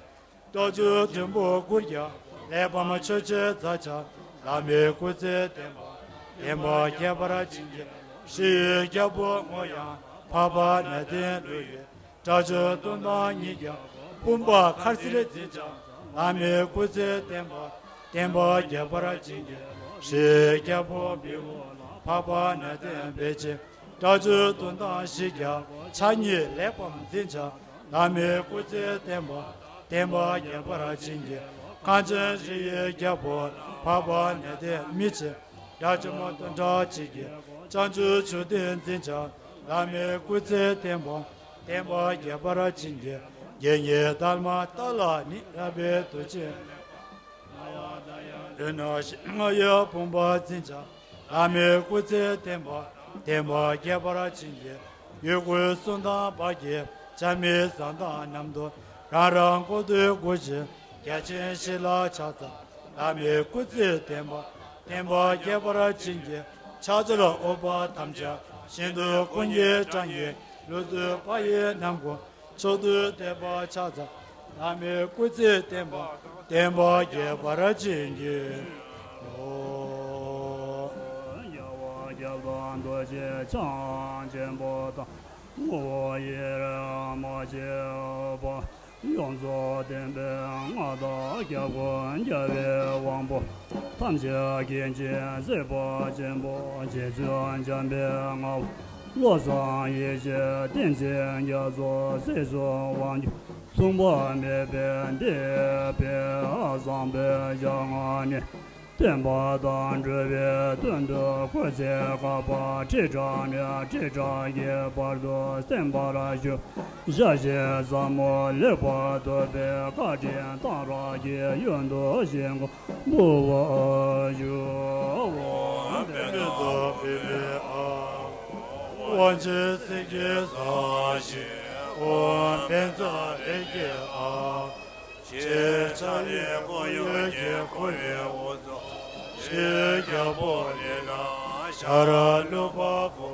དགྲ་བཅོམ་བདུན་པོ་དགུ་བརྒྱ། གླེགས་བམ་ཆོས་ཅན་མཛད་ཕྱག་འཚལ། བླ་མའི་སྐུ་ཚེ་བརྟན་པ། བསྟན་པ་རྒྱས་པར་བྱིན་གྱིས། ཧྲཱི་ཡི་རྒྱལ་པོ་ངོ་ཡང་། འཕགས་པ་ནན་ཏན་ལུས་ཡོད། དགྲ་བཅོམ་སྟོང་གྲངས་ཉིས་བརྒྱ། བུམ་པ་མཁར་གསིལ་འཛིན་ཕྱག་བླ་མའི་སྐུ་ཚེ་བརྟན་པ། བསྟན་པ་རྒྱས་པར་བྱིན་གྱིས། ཧྲཱི་ཡི་རྒྱལ་པོ་བི་བོ་ལ། འཕགས་པ་ནན་ཏན་བེ་ཅོན། དགྲ་བཅོམ་སྟོང་གྲངས་བཞི་བརྒྱ། ཕྱག་གཉིས་གླེགས་བམ་འཛིན་ཕྱག་བླ་མའི་སྐུ་ཚེ་བརྟན་པ། བསྟན་པ་རྒྱས་པར་བྱིན་གྱིས། གངས་ཅན་རི་ཡི་རྒྱལ་པོ་ལ། འཕགས་པ་ནན་ཏན་མི་ཕྱེད། དགྲ་བཅོམ་སྟོང་གྲངས་ཆིག་བརྒྱ། བྱང་ཆུབ་མཆོག་ཏུ་འཛིན་ཕྱག་བླ་མའི་སྐུ་ཚེ་བརྟན་པ། བསྟན་པ་རྒྱས་པར་བྱིན་གྱིས། དགེ་བསྙེན་དར་མ་ཏཱ་ལ་ནི། རལ་པའི་དུས་ཆེན་ལུས་ནང་ཞིང་ངོ་ཡི་བུམ་པ་འཛིན་ཕྱག་བླ་མའི་སྐུ་ཚེ་བརྟན་པ། བསྟན་པ་རྒྱས་པར་བྱིན་གྱིས། ཡུལ་ཀུན་སྲུང་དང་བར་གྱི་བྱ་མི་བཟང་དང་ནམ་དུ་རང་རང་ལྐོག་ཏུ་སྒུག་ཅིང་། རྒྱལ་ཆེན་ཞི་ལ་ཕྱག་འཚལ། བླ་མའི་སྐུ་ཚེ་བརྟན་པ། བསྟན་པ་རྒྱས་པར་བྱིན་གྱིས། ཕྱག་འཚལ་ཨུ་པ་དམ་ཅན། ཤིན་ཏུ་ཀུན་གྱི་དྲང་ངེས། ལུས་སྲོག་པ་ཡི་རྣམ་ཀུན། མཆོག་ཏུ་དད་པ་ཕྱག་འཚལ། བླ་མའི་སྐུ་ཚེ་བརྟན་པ། བསྟན་པ་རྒྱས་པར་བྱིན་གྱིས་རློབས། རྒྱལ་བ་རྒྱལ་དང་རྡོ་རྗེ་འཆང་ཆེན་པོ་དང་། ངོ་བོ་ཡེ་ར་མ་བྱེད་པ། ཡོངས་རྫོགས་བསྟན་པའི་མངའ་བདག་རྒྱལ་ཀུན་རྒྱལ་བའི་དབང་པོ། ཐམས་ཅད་མཁྱེན་ཅིང་གཟིགས་པ་ཆེན་པོ་རྗེ་བཙུན་འཇམ་པའི་དངོས་པོ། བློ་བཟང་ཡེ་ཤེས་བསྟན་འཛིན་རྒྱ་མཚོ་སྲིད་གསུམ་དབང་ཕྱུག་མཚུངས་པ་མེད་པའི་འདས་པའི་བཟང་པོའི་ཞལ་སྔ་ནས། བསྟན་པ་དང་འགྲོ་བའི་དོན་དུ་སྐུ་ཚེ་བསྐལ་པ་ཁྲི་ཕྲག་ནས་ཁྲི་ཕྲག་གི་བར་དུ་བརྟན་པར་བཞུགས། ཞལ་བཞེས་ཟབ་མོ་ལེགས་པར་ཐོབ་པའི་བཀའ་དྲིན་གཏང་རག་གི་ཡོན་དུ་ཞིང་ཁམས་འབུལ་བར་ཞུ། འོ། དཔལ་ལྡན་དཔལ་ལྡན་ཨ། དབང་ཆེན་སེང་གེ་བཟང་ཞིང་། འོ། སྨན་རྩྭ་རིགས་ཀྱི་ཨ། ཆེ་ཆ་ལས་འཁོར་ཡུག་གི་འཁོར་བའི་དབུ་རྩེ། རིགས་རྒྱལ་པོ་ལས་དང་ཤ་ར་ལུག་པ་པོ།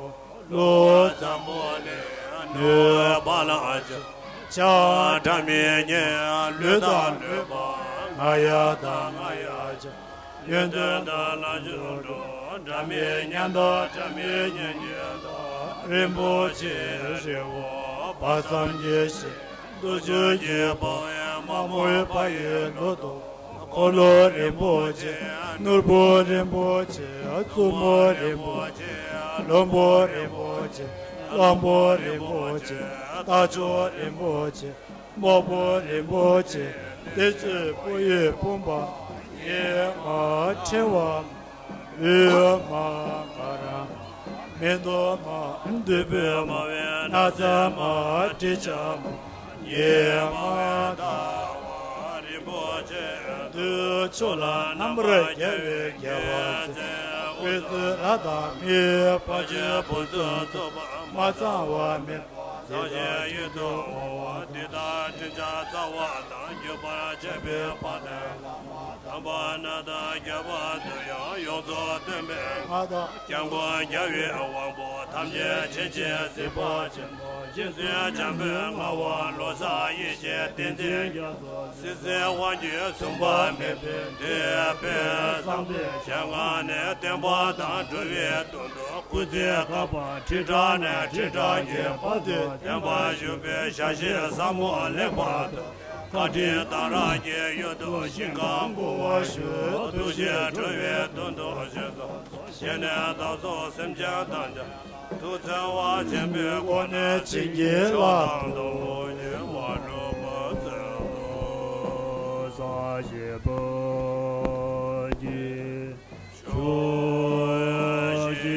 ལུག་འཛམ་བུ་གླིང་ནུས་པ་ལ་ཆ། ཆ་འདྲ་མིན་གཉིས་ལུས་དང་ལུས་པ། ང་ཡ་དང་ང་ཡ་ཆ། ཡོན་ཏན་དང་ལ་འབྱོར་འགྲོ། འདྲ་མིན་གཉེན་དང་འདྲ་མིན་གཉེན་ཉེ་དང་། རིན་པོ་ཆེ་རི་བོ་དཔག་བསམ་གྱི་ཞིང་། རྡོ་རྗེ་གི་དཔལ་བའི་མ་མོའི་ཕ་ཡི་ལོ་ཏོག་འཁོར་ལོ་རིན་པོ་ཆེ། ནོར་བུ་རིན་པོ་ཆེ། བཙུན་མོ་རིན་པོ་ཆེ། བློན་པོ་རིན་པོ་ཆེ། གླང་པོ་རིན་པོ་ཆེ། རྟ་མཆོག་རིན་པོ་ཆེ། སྨུག་པོ་རིན་པོ་ཆེ། དེ་ཚེ་བུ་ཡི་བུམ་པ། ཉི་མ་ཕྲེང་བ། འོད་མ་ག་ར། མེ་ཏོག་མ། བདུག་སྤོས་མ། ནགས་ཚལ་མ། དྲི་ཆབ་མ། ཉི་མ་ཟླ་བ་རིན་པོ་ཆེ། དུས་མཆོག་ལ་རྣམ་པར་རྒྱལ་བའི་རྒྱལ་བ་མཛད། འོད་ཟེར་ལྷ་དང་མིའི་ཕ་ཆོས་བུ་ཚོགས་ཚོགས་པ། མ་ཚང་བ་མེད་པ་ཟང་ཟིང་ཡུལ་དུ་འོང་བ། འདི་ལྟར་དྲི་ཆབ་རྩ་བ་དང་། བརྒྱུད་པར་བཅས་པའི་བར་དུ། བླ་མ་དམ་པ་རྣམས་དང་། རྒྱལ་བ་དུ་ཡང་ཡོངས་རྫོགས་བསྟན་པའི་མངའ་བདག་རྒྱལ་ཀུན་རྒྱལ་བའི་དབང་པོ་ཐམས་ཅད་མཁྱེན་ཅིང་གཟིགས་པ་ཆེན་པོ་རྗེ་བཙུན་འཇམ་པའི་དངོས་པོ་བློ་བཟང་ཡེ་ཤེས་བསྟན་འཛིན་རྒྱ་མཚོ་སྲིད་ཞིའི་དབང་ཕྱུག་མཚུངས་པ་མེད་པའི་འདས་པའི་བཟང་པོའི་ཞལ་སྔ་ནས་བསྟན་པ་དང་འགྲོ་བའི་དོན་དུ་སྐུ་ཚེ་བསྐལ་པ་ཁྲི་ཕྲག་ནས་ཁྲི་ཕྲག་གི་བར་དུ་བརྟན་པར་བཞུགས་པའི་ཞལ་བཞེས་ཟབ་མོ་ལེགས་པར་ཐོབ། བཀའ་དྲིན་གཏང་རག་གི་ཡུལ་དུ་ཞིང་ཁམས་འབུལ་བར་ཞུ། ཐུགས་རྗེས་འགྲོ་བའི་དོན་དུ་བཞེས་སོ། ཞལ་ནས་བདག་སོགས་སེམས་ཅན་ཐམས་ཅད་ཐུགས་བརྩེ་བ་ཆེན་པོའི་སྒོ་ནས་བྱིན་གྱིས་བརླབ་ཏུ་ཡིད་དབང་འགྲུབ་པར་མཛད་དོ། ས་གཞི་པོ་གི་ཆུ་ཞིག་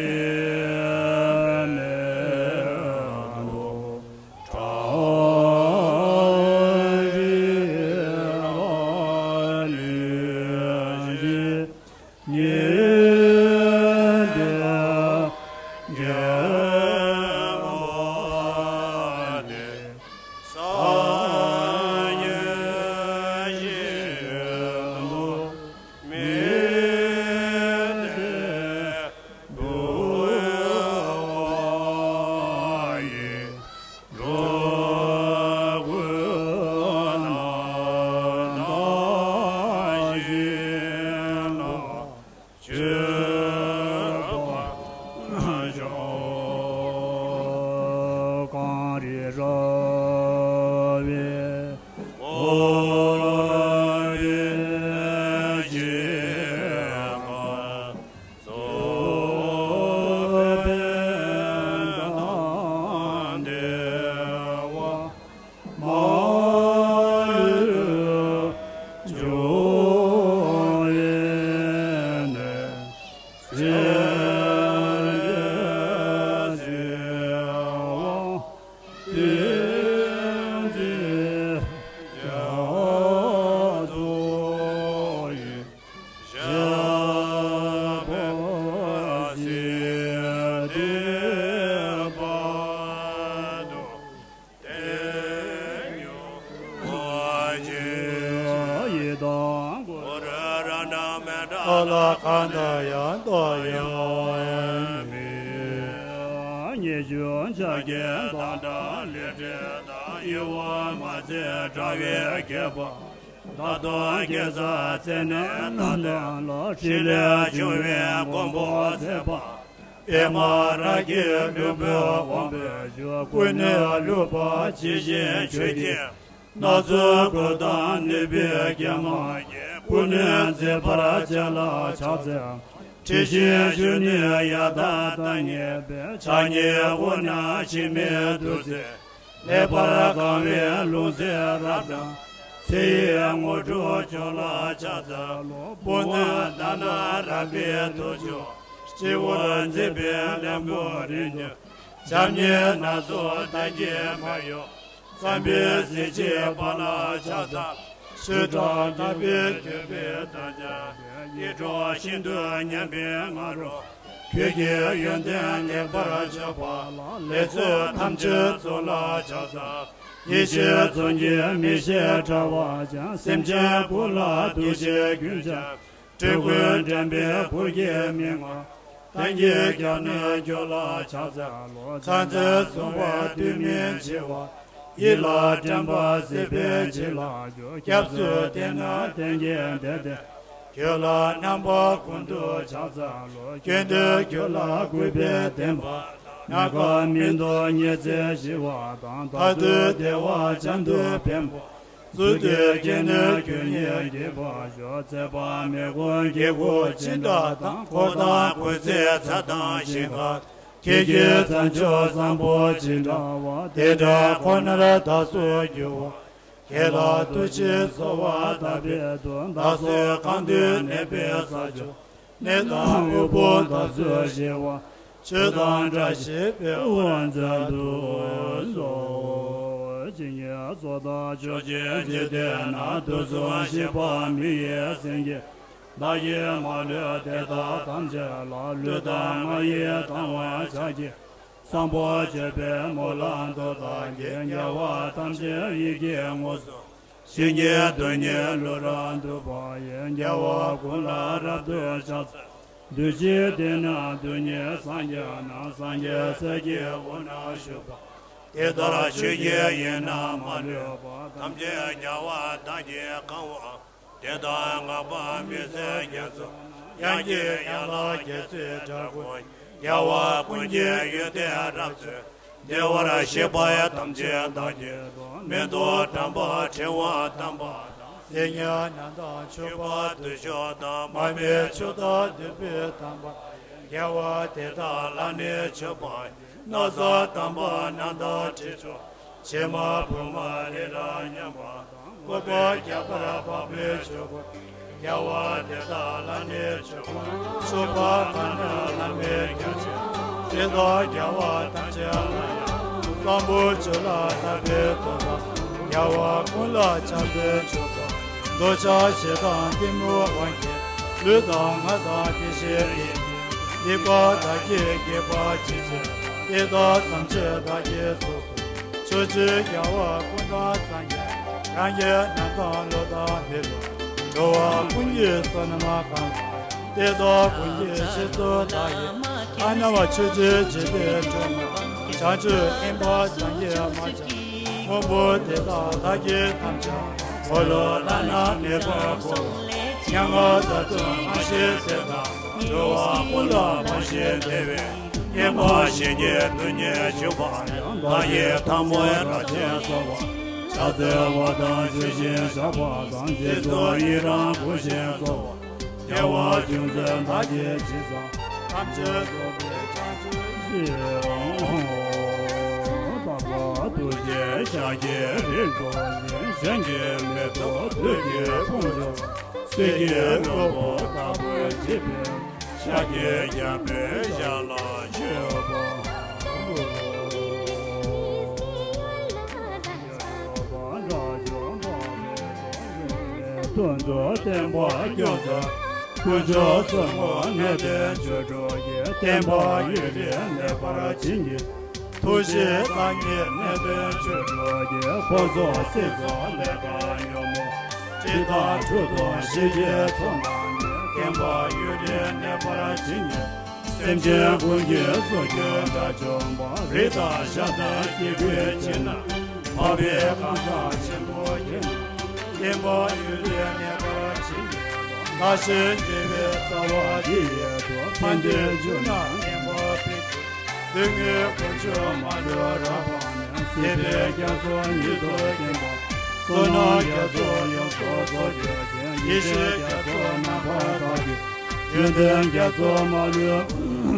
མེད་དོ། ལ་གང་དང་ཡང་དོ་ཡང་མེད། ཉེ་ཞུ་ཕྱག་རྒྱའི་དམ་དང་ལས་འབྲས་དང་། ཡིད་འོང་མ་ཚད་དྲ་བའི་བགེགས་པ། ད་དུང་དགེ་རྩ་རྩད་ནས་བསྣུན་ནས་ལོ། ཕྲིན་ལས་འབྱུང་བའི་མགོན་པོ་མཛད་པ། པདྨ་རཱ་གའི་ལྷུན་པོའི་དབང་པོས་ཞུ། ཀུན་ནས་བསླུས་པ་ཇི་བཞིན་ཆོས་ཀྱི་ སྣ་ཚོགས་སྐུ་དང་ནུས་པའི་རྒྱལ་མ་ཡིས། སྐུ་ནི་མཛེས་པར་བྱས་ལ་ཕྱག་འཚལ། དྲི་ཞིམ་བཞུས་ནས་ཡང་དག་ལྟ་ངེས་པའི། ཕྱག་གཉིས་དབུས་ན་འཆི་མེད་བདུད་རྩི། ལེགས་པར་གང་བའི་ལྷུང་བཟེད་རབ་དང་། ཚེ་ཡི་དངོས་གྲུབ་མཆོག་ལ་ཕྱག་འཚལ་ལོ། སྤོས་སྣ་དང་ནི་རལ་པའི་མཐུ་ཆུ། སྤྱི་བོར་མཛེས་པའི་ལེའུ་བུ་རིང་འགྱུར། ཞབས་གཉིས་སྣ་ཚོགས་དར་གྱིས་མ་གཡོགས། བསམ་པའི་གཟི་བརྗིད་འབར་ལ་ཕྱག་འཚལ། ཆོས་གྲགས་དག་པའི་བརྒྱུད་པའི་མཚན་ཅན། ཡིད་འཕྲོག་ཤིན་ཏུ་མཉམ་པའི་ང་རོ། ཁྱོད་ཀྱི་ཡོན་ཏན་ལེགས་པར་ཕྱོགས་པ། ལེགས་ཚོགས་ཐམས་ཅད་ཚོགས་ལ་ཕྱག་འཚལ། ཡེ་ཤེས་མཚོ་སྐྱེས་མིག་ཤེས་བཀྲ་བ་ཅན། སེམས་ཅན་ཀུན་ལ་ཐུགས་རྗེ་རྒྱུན་ཆགས། སྤྲུལ་སྐུ་འདྲེན་པའི་འཁོར་གྱི་མན་ངག་གཏན་གྱི་རྒྱབ་ནས་སྐྱོར་ལ་ཕྱག་འཚལ་ལོ། ཚང་ཚིང་བཟུང་བ་དུས་མིན་འཆི་བ། ཡིད་ལ་དྲན་པ་སྲིད་པའི་འཆི་ལ་སྐྱོ། སྐྱབས་སུ་དེ་ནི་གཏན་གྱི་བདེ་སྟེ། ཁྱོད་ལ་རྣམ་པ་ཀུན་ཏུ་ཕྱག་འཚལ་ལོ། ཁྱོད་འདི་ཁྱོད་ལ་གུས་པས་བསྟེན་པ། ནམ་མཁའ་མི་འདོར་ཉི་ཚེ་ཞི་བ་དང་། མཐར་ཐུག་བདེ་བ་ཅན་དུ་ཕན་པ། རྫུ་འཕྲུལ་གྱིས་ནི་ཁྱོད་ཉིད་དགྱེས་པར་ཤོག་ཚེ་དཔག་མེད་ཀུན་དགྱེས་དགུག་ཅི་འདྲ་དང་། འཁོར་དང་བགོ་བཤའི་ཚད་དང་ཞིང་ཁམས། ཁྱེད་ཀྱི་མཚན་མཆོག་བཟང་པོ་ཅི་འདྲ་བ། དེ་འདྲ་ཁོ་ནར་བདག་སོགས་འགྱུར་བ། ཁྱེད་ལ་བསྟོད་ཅིང་གསོལ་བ་བཏབ་པའི་མཐུས། བདག་སོགས་གང་དུ་གནས་པའི་ས་ཕྱོགས། གནས་དང་དབུལ་པོ་དག་ཚུལ་བཞིན་པ། ཆོས་དང་བཀྲ་ཤིས་པའི་དབུ་མཛད་དུ་གསོལ། ཇི་སྙེད་སུ་དག་ཕྱོགས་བཅུའི་འཇིག་རྟེན་ན། དུས་གསུམ་གཤེགས་པ་མི་ཡི་སེང་གེ། བདག་གིས་མ་ལུས་དེ་དག་ཐམས་ཅད་ལ། ལུས་དང་ངག་ཡིད་དང་བ་ཕྱག་རྒྱའི། བཟང་པོ་སྤྱོད་པའི་སྨོན་ལམ་མཐུ་དང་བརྒྱུད། དགེ་བ་ཐམས་ཅད་ཡིད་ཀྱིས་མངོན་སུམ། ཞིང་གི་རྡུལ་སྙེད་ལུས་རབ་འདུས་པ་ཡི། རྒྱལ་བ་ཀུན་ལ་རབ་ཏུ་ཕྱག་འཚལ། རྡུལ་གཅིག་དེ་ནི་རྡུལ་སྙེད་སངས་རྒྱས་རྣམས། སངས་རྒྱས་སྲས་ཀྱི་དབུས་ན་བཞུགས་པ། དེ་ལྟར་ཆོས་ཀྱི་དབྱིངས་རྣམས་མ་ལུས་པ། ཐམས་ཅད་རྒྱལ་བ་དག་གིས་གང་བ། དེ་དག་བསྔགས་པ་མི་ཟད་རྒྱ་མཚོ། ཡང་གི་ཡན་ལག་རྒྱལ་སྲས་དྲག་པོ་ཡི། རྒྱལ་བ་ཀུན་གྱི་ཡོན་ཏན་རབ་སྩོལ། བདེ་བར་གཤེགས་པ་ཐམས་ཅད་བདག་གིས་སྟོན། མི་ལྡོག་དམ་པ་ཕྲེང་བ་དམ་པ་དང་། སིལ་སྙན་རྣམས་དང་མཆོད་པ་བདུད་མཆོག་དང་། མར་མེ་མཆོག་དང་བདུག་སྤོས་དམ་པ་ཡིས། རྒྱལ་བ་དེ་དག་ལ་ནི་མཆོད་པ་ཡི། ན་བཟའ་དམ་པ་རྣམས་དང་དྲི་མཆོག་ཕྱེ་མ་བུ་མ་རི་རབ་མཉམ་པ་དང་། བཀོད་པ་བརྒྱ་པར་འཕགས་པའི་མཆོད་པ། རྒྱལ་བ་དེ་དག་ལ་ནི་མཆོད་པ། མཆོད་པ་གང་རྣམས་བླ་མེད་རྒྱ་ཆེ། དེ་དག་རྒྱལ་བ་ཐམས་ཅད་ལ་ཡང་། བཟང་པོ་ཆོས་ལ་བཏགས་པའི་དོན་དག་རྒྱལ་བ་ཀུན་ལ་ཕྱག་འཚལ་མཆོད་པ། འདོད་ཆགས་ཞེ་སྡང་གཏི་མུག་དབང་གིས། ལུས་དང་ངག་དང་དེ་བཞིན་ཡིད་ཀྱིས། སྡིག་པ་བདག་གིས་བགྱིས་པ་ཇི་བཞིན། དེ་དག་ཐམས་ཅད་བདག་གིས་སོ་སོར། ཕྱོགས་བཅུའི་རྒྱལ་བ་ཀུན་དང་སངས་རྒྱས། རང་གི་རྣམ་ཐར་བློ་དང་མི་སློབ། འགྲོ་བ་ཀུན་གྱི་བསོད་ནམས་གང་། དེ་དག་ཀུན་གྱི་རྗེས་སུ་བདག་ཡི། ཁམས་རྣམས་ཕྱོགས་བཅུའི་འཇིག་རྟེན་སྒྲོན་མ། བྱང་ཆུབ་ཨིན་པ་སངས་རྒྱས་མ་ཆགས། དངོས་པོ་དེ་དག་བདག་གིས་ཐམས་ཅད། འཁོར་ལོ་ལྷ་དང་མི་ཁྱབ་འཁོར་བ། མྱ་ངན་འདས་དང་ཡེ་ཤེས་ཟེར་དང་། འགྲོ་བ་ཀུན་ལ་ཕན་ཞིང་བདེ་བའི། ཨིན་པ་ཞིང་གི་རྡུལ་སྙེད་བཞུགས་པ་ཡང་། བདག་ཡི་ཐལ་མོ་རབ་ཅིང་གསོལ་བ། ཕྱག་འཚལ་བ་དང་ཞུ་ཞིང་བཤགས་པ་དང་། རྗེས་སུ་ཡི་རང་བསྐུལ་ཞིང་གསོལ་བ། དགེ་བ་ཅུང་ཟད་བདག་གིས་ཅི་བསགས། ཐམས་ཅད་རྫོགས་པའི་བྱང་ཆུབ་ཀྱི། དམ་པ་ཐུགས་རྗེའི་ཞལ་གྱི་རིགས་རྡོ་རྗེ། གཞན་གྱིས་མི་ཐུབ་བདུད་ཀྱི་དཔུང་འཇོམས། གསེར་གྱི་ནོར་བུ་ལྟ་བུར་བརྗིད་པའི། ཤཱཀྱའི་རྒྱལ་པོའི་ཞལ་ལ་མཆོད་པ། དུད་འགྲོ་བསྟན་པ་སྐྱོང་མཛད། དཀོན་མཆོག་གསུམ་མགོན་གནས་བརྟན་ཆོས་དྲུག་གི། བསྟན་པ་ཡུན་རིང་གནས་པར་བྱིན་གྱིས། ཐུགས་རྗེས་བདག་ཉིད་གནས་བརྟན་ཆོས་དྲུག་གི། འཁོར་ཚོགས་སྲིད་མཚོ་ལས་ཀྱང་ཉོན་མོངས། སྤྲིན་དང་ཆུ་དང་ཞིང་གི་མཚོ་རྣམས་ནི། བསྟན་པ་ཡུན་རིང་གནས་པར་བྱིན་གྱིས། སེམས་ཅན་ཀུན་གྱི་སྲོག་རྒྱུན་དགྲ་བཅོམ་པ། རི་དྭགས་ཤ་དང་སྐྱེ་དགུའི་བྱིན་རླབས། འཕགས་པའི་ཁང་བཟང་ཆེན་པོ་ཡིན། བསྟན་པ་ཡུན་རིང་གནས་པར་བྱིན་གྱིས། བདག་གཞན་བདེ་བའི་རྩ་བ་འདི་ཡི་དུ། ཕན་བདེའི་འབྱུང་གནས་བསྟན་པ་འཕེལ་གྱུར། སྡུག་བསྔལ་ཀུན་འབྱུང་མ་ལུས་རབ་སྤངས་ནས། སྲིད་པའི་རྒྱ་མཚོ་ཉིད་དུ་ལྡན་པ། བསོད་ནམས་རྒྱ་མཚོ་ཡོངས་སུ་རྫོགས་གྱུར་ཅིག་ཡེ་ཤེས་རྒྱ་མཚོ་རྣམ་པར་དག་གྱུར། ཡོན་ཏན་རྒྱ་མཚོ་མ་ལུས་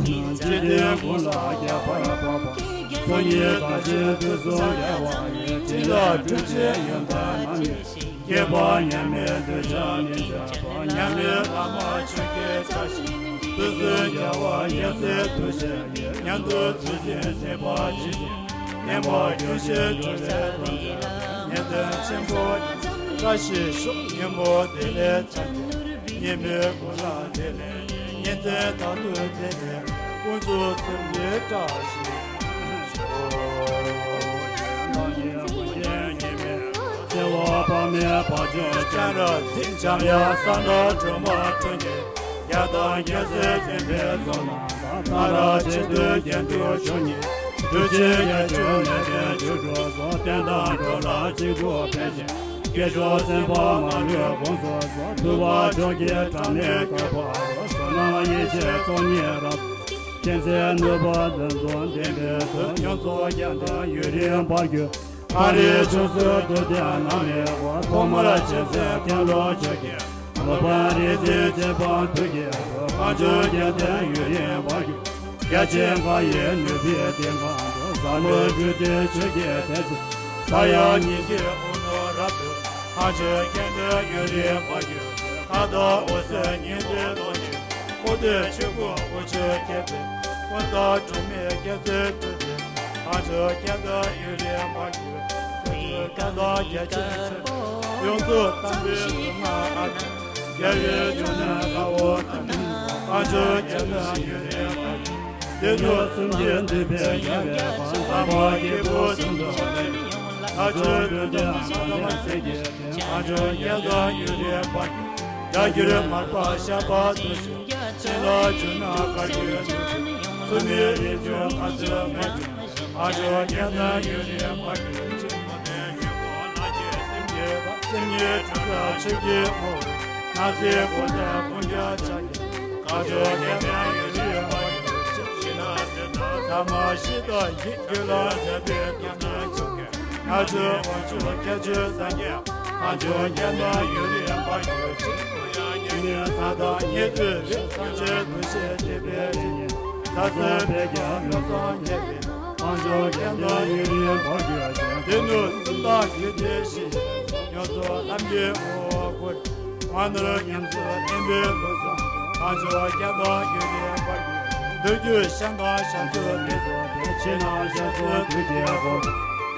འཇིག་རྟེན་ཀུན་ལ་ཁྱབ་པར་འཕགས་པ། ཚོགས་གཉིས་དང་ཞིང་དུས་གསུམ་རྒྱལ་བ་ཡི། ཕྲིན་ལས་སྒྲུབ་བྱེད་ཡོན་ཏན་རྣམས་ཀྱི། སྐྱེས་པ་མཉམ་མེད་གདུལ་བྱ་མི་མཇལ་བ། མཉམ་མེད་བླ་མ་ཆོས་ཀྱི་བཀྲ་ཤིས། དུས་གསུམ་རྒྱལ་བ་མཉམ་གསལ་ཐུགས་རྗེ་ཡིས། མཉམ་དུ་ཚུལ་བཞིན་བསྟེན་པ་ཇི་བཞིན། བསྟན་པ་རྒྱུན་ཞིག་སྒྲུབ་པའི་དོན་མཛད། ངེས་དོན་ཆེན་པོ་བཀྲ་ཤིས་ཤོག་སྙིང་པོ་བདེ་ལེགས་ཚར་གཅིག་སྙིང་པོའི་སྐུ་ལ་བདེ་ལེགས། ཉིན་མཚན་རྟག་ཏུ་བདེ་ལེགས། དཀོན་མཆོག་གསུམ་གྱི་བཀྲ་ཤིས་ཤོག་བདེ་བ་དཔག་མེད་བག་ཆགས་ཅན། རབ་གཟིགས་འཇམ་དབྱངས་གསང་བདག་སྒྲོལ་མ་སྤྲུལ་ནས། རྒྱལ་དང་རྒྱལ་སྲས་འཛིན་པའི་ཚོགས་རྣམས་དང་། མཐའ་རག་ཆེད་དུ་རྒྱན་དུ་བྱུང་ནས། སྒྲུབ་ཆེན་རྒྱ་ཆེར་ནན་ཏན་བརྗོད་སྒྲོག་སོགས། བསྟན་དང་འགྲོ་ལ་གཅིག་ཏུ་ཕན་ཕྱིར། སྐྱེས་མཆོག་སེམས་དཔའ་མ་ལུས་དགོངས་སུ་གསོལ། ཐུབ་པ་མཆོག་གི་གྲངས་མེད་བཀོད་པ་རོལ། བསོད་ནམས་ཡེ་ཤེས་ཚོགས་གཉིས་རབ། མཁྱེན་བརྩེ་ནུས་པ་དོན་དམ་ལྡན་པའི་མཐུ། ཡོངས་སུ་རྒྱས་ཏེ་ཡུན་རིང་བར་གྱུར། མཁའ་རིའི་ཕྱོགས་སུ་འདུ་སྟེ་ནམ་ཡོད་པ། ཐོག་མར་མཁྱེན་བརྩེ་མཁན་སློབ་ཆོས་ཀྱི། སློབ་དཔོན་རིག་འཛིན་རྗེ་འབངས་ཐུགས་ཀྱི་བུ། གང་བྱུང་རྒྱལ་བསྟན་ཡུན་རིང་བར་གྱུར། རྒྱ་ཆེན་མཁའ་ཡི་ནུས་པའི་གཏིང་ཁ་དུ། ཟབ་མོའི་སྤྲུལ་སྐུའི་ཆོས་ཀྱི་གཏེར་ཆེན། ས་ཡ་གཉིས་ཀྱི་དབུས་ན་རབ་ཏུ། གང་བྱུང་རྒྱལ་བསྟན་ཡུན་རིང་བར་གྱུར། མཁའ་ལྟར་འོད་གསལ་ཉི་ཟླའི་ཀློང་ནས། འཁོར་འདས་ཆོས་སྐུ་དབུ་ཕྱུག་རྒྱས་པའི། ཀུན་བཟང་སྒྲོན་མེ་རྒྱལ་སྲས་སྤྲུལ་པས། གང་བྱུང་རྒྱལ་བསྟན་ཡུན་རིང་བར་གྱུར། ཀུན་གྱི་བཀའ་དང་རྒྱ་ཆེན་ཆོས། ཡོངས་སུ་གཏམས་པའི་གཟུངས་སྔགས་ཨ་ཏི། རྒྱལ་བའི་འབྱུང་གནས་དཀར་པོ་དང་ནི། གང་བྱུང་རྒྱལ་བསྟན་ཡུན་རིང་བར་གྱུར། སྡེ་སྣོད་གསུམ་གྱི་འདུས་པའི་རྒྱལ་བའི་དཔལ། དམ་པ་སྐྱེས་བུ་གསུམ་དུ་སྤེལ། ལྷ་ཆོས་འདུས་སྡེ་མ་ལ་མ་སྲས་ཀྱི། གང་བྱུང་རྒྱལ་བསྟན་ཡུན་རིང་བར་གྱུར། སྒྲ་བསྒྱུར་མར་པ་ཞབས་པད་སྡུད་ཅིང་། ཕྱིན་ལ་བྱུང་ན་བཀའ་བརྒྱུད་ནུས་ཅན། སུ་མེད་རིག་འཛིན་བཀའ་སྩལ་མེད་དུ་མེད། གང་བྱུང་རྒྱལ་བསྟན་ཡུན་རིང་བར་གྱུར་ཅིག་སེམས་ཉིད་དྲུག་པ་ཆོས་ཀྱི་ངོ་བོ། སྣང་སྲིད་འཁོར་འདས་ཀུན་ཀྱང་ཕྱག་རྒྱ། གང་བྱུང་རྒྱལ་བསྟན་ཡུན་རིང་བར་གྱུར་ཅིག་ཕྱི་ནང་གསལ་དག་ཐ་མ་བཞི་དང་ཡིད་རྒྱུད་ལ་མཛད་པའི་དེ་ནས་བྱུང་བའི། སྣང་སྲིད་དབང་ཕྱུག་ཁྱད་ཆོས་སངས་རྒྱས། གང་བྱུང་རྒྱལ་བསྟན་ཡུན་རིང་བར་གྱུར་ཅིག་ཀུན་ཡང་ཉི་མའི་མཚན་དང་ཉི་ཚེ་རིང་། སངས་རྒྱས་འདུ་ཤེས་སྐྱེས་པའི་རིགས་ནི། ས་གསུམ་བོད་ཀྱི་ལུགས་བཟང་རྒྱས་པའི། གང་བྱུང་རྒྱལ་བསྟན་ཡུན་རིང་བར་གྱུར་ཅིག་སྡེ་སྣོད་གསུམ་དང་རྒྱུད་སྡེ་བཞི་ཡི། ཡོངས་སུ་རྣམ་མཁྱེན་དབང་བསྐུར། མ་ནོར་ཉམས་སུ་ལེན་པའི་ལུགས་བཟང་། གང་བྱུང་རྒྱལ་བསྟན་ཡུན་རིང་བར་གྱུར་ཅིག་མདོ་རྒྱུད་ཤམ་ཐབས་ཞབས་སོར་ཏོག་ཙམ་སྦས། ཕྱི་ནང་ཞབས་སོར་དུས་ཀྱི་འཁོར།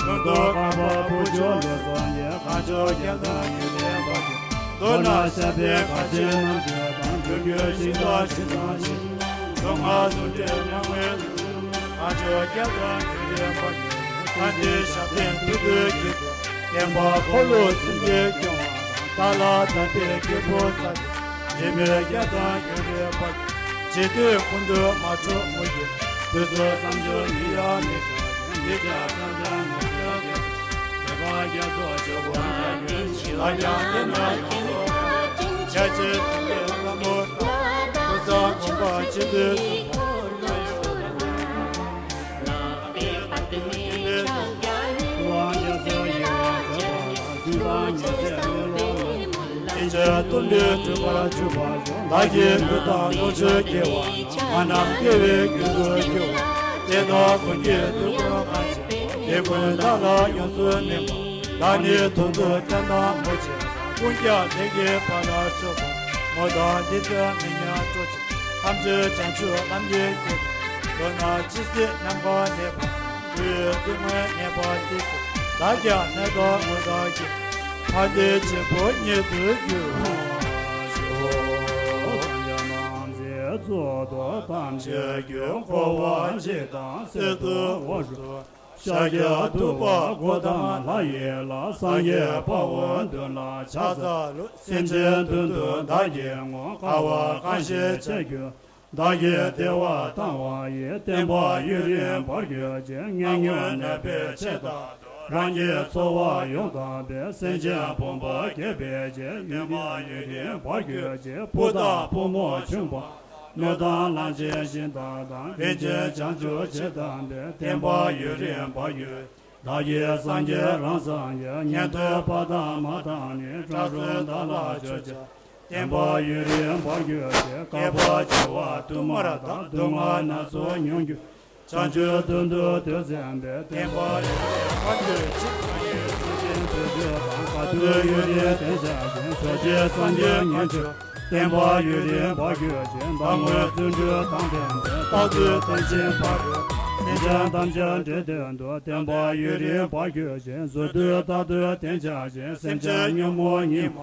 ལུང་རྟོགས་གང་བ་བུ་ཆུང་ལུས་སྲོག་ཉིད། གང་བྱུང་རྒྱལ་བསྟན་ཡུན་རིང་བར་གྱུར་ཅིག་མདོར་ན་ཤ་འབྱེད་ག་ཆེན་རྣམ་དཔྱོད་དང་། སྒྲུབ་བརྒྱུད་ཤིང་རྟ་ཞིང་ཐང་ཞིང་། མདོ་སྔགས་ཟུང་འབྲེལ་སྣང་བའི་ལུགས། གང་བྱུང་རྒྱལ་བསྟན་ཡུན་རིང་བར་གྱུར་ཅིག་མཁའ་འགྲོའི་ཞབས་བརྟན་མཐུ་སྟོབས་ཀྱིས། བསྟན་པ་འཁོར་ལོ་གསུམ་གྱིས་སྐྱོང་བ་དང་། ཏཱ་ལ་དམ་པའི་སྐྱེས་བུ་ས་སྟེང་། འབྲལ་མེད་རྒྱལ་དང་ཡུན་རིང་བར། འཇིག་རྟེན་ཀུན་ཏུ་མ་འཁྲུལ་མུ་ཡི། དུས་གསུམ་བསམ་བརྗོད་མི་གཡོ་མི་ཟད། ཡིད་ཆེས་བསམ་བྱ་ངེས་འབྱུང་རྒྱལ། དེ་ཀ་རྒྱ་མཚོ་ཆེན་པོ་ལ་ཡོད། ལ་ཡང་དེ་ན་ཡོངས་སུ། རྒྱ་ཆེ་ཐུགས་ཀྱི་བསམ་བློ་ལྟར། ཀུན་བཟང་གོ་འཕང་ཇི་སྲིད་དུ། ཡིན་ཕྱིར་སྟོན་པའི་སྒྲུབ་པར་གྱུར་པ་བཞིན། བདག་གི་མཐུ་དང་ལོངས་སྤྱོད་དགེ་བ་རྣམས། ང་རྣམས་དགེ་བའི་རྒྱུ་དུ་འགྱུར་བ་དེ་དག་ཀུན་གྱི་དོན་ཀུན་གང་བྱེད། དེ་ཀུན་བདག་ལ་ཡོངས་སུ་སྨིན་པ། བདག་ནི་དོན་དུ་བསྟན་དང་མུ་བྱེད་པ། ཀུན་ཀྱང་ལྷན་སྐྱེས་ཕ་ལ་སྤྱོད་པ། མོ་དང་དེ་ཚེ་མི་ཉམས་སྤྲོ་བྱེད། ཐམས་ཅད་བྱང་ཆུབ་ལམ་གྱི་སྐྱེས་བུ། མདོར་ན་ཇི་སྲིད་ནམ་མཁའ་གནས་པ། སྐུའི་སྐུ་མངོན་གནས་པ་དེ་ཚེ། བདག་ཀྱང་གནས་དང་ངོ་མཚར་གྱི། ཕ་དེ་ཆེན་པོ་ཉིད་དུ་འགྱུར་བར་ཤོག་སངས་རྒྱས་རྣམས་ཀྱི་གཙུག་ཏོར་ཐམས་ཅད་ཀྱི། འཁོར་བ་འཇིག་དང་གསེར་ཐུབ་དབུ་སུ། ཤཱཀྱ་ཐུབ་པ་གཽ་ཏ་མ་ལྷ་ཡི་ལྷ། སངས་རྒྱས་དཔའ་བོས་མདུན་ལ་ཕྱག་འཚལ་ལོ། སེམས་ཅན་དོན་དུ་བདག་གིས་བསྔོ། དཀའ་བ་གང་ཞིག་སྤྱད་གྱུར། བདག་གིས་བདེ་བ་བཏང་བ་ཡི། བསྟན་པ་ཡུན་རིང་བར་གྱུར་ཅིག་ངན་སྔོན་ནད་པའི་ཆེད་དག་ཏུ། རང་གི་འཚོ་བ་ཡོངས་དག་པའི། སེམས་ཅན་ཕོངས་པ་རྒྱས་པའི་ཕྱིར། བསྟན་པ་ཡུན་རིང་བར་གྱུར་ཅིག་བུ་དང་བུ་མོ་ཆུང་བ། ནོར་དང་ལམ་ཆེན་ཞིང་དག་དང་། རིན་ཆེན་བྱང་ཆུབ་ཆེས་དམ་པའི། བསྟན་པ་ཡུན་རིང་བར་གྱུར། བདག་གིས་སངས་རྒྱས་རང་སངས་རྒྱས། ཉན་ཐོས་པ་དང་མ་དང་ནི། སྐྲ་གསོན་བདག་ལ་མཆོད་ཅིང་བསྟན་པ་ཡུན་རིང་འབར་གྱུར་ཅིག་བསྐལ་པ་བྱེ་བ་དུ་མར་དང་། སྡུག་བསྔལ་སྣ་ཚོགས་མྱོང་གྱུར་ཅིག་བྱང་ཆུབ་ཏུ་འགྲོ་འདོད་བསམ་པས། བསྟན་པ་ཡུན་རིང་འབར་གྱུར་ཅིག་བདག་གིས་སེམས་ཅན་ཐམས་ཅད་དང་། ག་དུས་ཡུན་རིང་བརྟན་བཞག་ཅིང་། ཆོས་ཀྱི་སངས་རྒྱས་ཉན་ཐོས། བསྟན་པ་ཡུན་རིང་འབར་གྱུར་ཅིག་བདག་དངོས་བརྩོན་འགྲུས་དང་ལྡན་པས། རྟག་ཏུ་བརྟན་ཅིང་བར་དུ་སེམས་ཅན་ཐམས་ཅད་འདྲེན་དོན་དུ། བསྟན་པ་ཡུན་རིང་འབར་གྱུར་ཅིག་བཟོད་བསྲན་རྟག་ཏུ་བརྟན་བྱ་ཞིང་། སེམས་ཅན་ཉོན་མོངས་ཉིད་མ་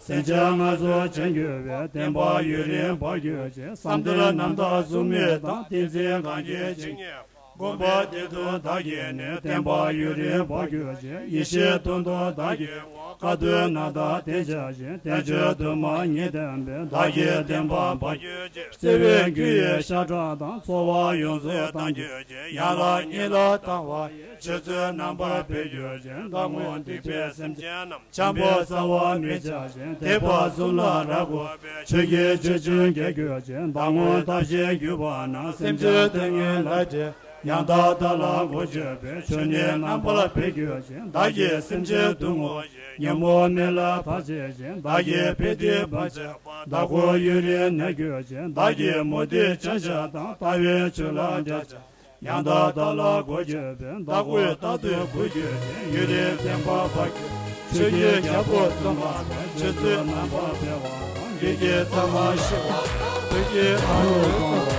སེམས་ཅན་ངན་སོང་ཅན་གྱུར་པའི། བསྟན་པ་ཡུན་རིང་འབར་གྱུར་ཅིག་བསམ་གཏན་རྣམ་དག་གཟུགས་མེད་དང་། ཏིང་འཛིན་གང་སྐྱེས་ཇི་སྙེད་པ། བསྒོམ་པ་དེ་དུས་བདག་གིས་ནི། བསྟན་པ་ཡུན་རིང་འབར་གྱུར་ཅིག་ཡེ་ཤེས་དོན་དུ་བདག་གི་ངོ་བོ། ག་དུས་ན་བདག་བརྟན་བྱ་ཞིང་། བསྟན་བཅོས་དུ་མ་ཉིད་བསྟན་པས། བདག་གི་བསྟན་པ་འབར་གྱུར་ཅིག་བརྩེ་བའི་རྒྱུ་ཡི་ཤ་ཁྲག་དང་། འཚོ་བ་ཡོངས་སུ་བཏང་གྱུར་ཅིག་ཡན་ལག་གཉིས་ལ་བཏང་བ་ཡི། ཆོས་ཚུལ་རྣམ་པར་འཕེལ་གྱུར་ཅིག་བདག་སྔོན་སྡིག་པའི་སེམས་ཅན་རྣམས། བྱམས་པའི་རྩ་བ་མེད་བྱ་ཞིང་། ཐེག་པ་གསུམ་ལ་རབ་འགོད་པའི། ཆོས་ཀྱི་རྗེས་འཇུག་རྒྱས་གྱུར་ཅིག་བདག་སྔོན་ཐབས་ཤེས་གྱུར་པ་ན། སེམས་ཅན་དོན་གཉེར་ལ་བརྟེན། ཡང་དག་བདག་ལ་གོ་ཆོད་པའི། ཆོས་ནི་རྣམ་པར་འཕེལ་གྱུར་ཅིག་བདག་གིས་སེམས་ཅན་སྡུག་བསྔལ་ཞི། ཉོན་མོངས་མེ་ལ་བར་ཆད་ཞི། བདག་གིས་དཔེ་དེ་བར་ཆད་པ། བདག་འཁོར་ཡུན་རིང་གནས་གྱུར་ཅིག་བདག་གིས་མུ་སྟེགས་བྱང་ཤ་དང་། ལྟ་བའི་ཆོས་ལ་འདྲ་བྱ། ཡང་དག་བདག་ལ་གོ་ཆོད་པའི། བདག་ཀུན་རྟག་ཏུ་གུས་གྱུར་ཅིག་ཡུན་རིང་བསྟན་པ་འབར་གྱུར། ཆོས་ཀྱི་རྒྱལ་པོ་བཙུན་པ་དང་། ཆོས་ཚུལ་རྣམ་པར་འཕེལ་བ་དང་། བདུད་ཀྱི་མཚན་མ་ཞི་བ་དང་། བདུད་ཀྱི་ཁ་ལོ་སྲུང་བ་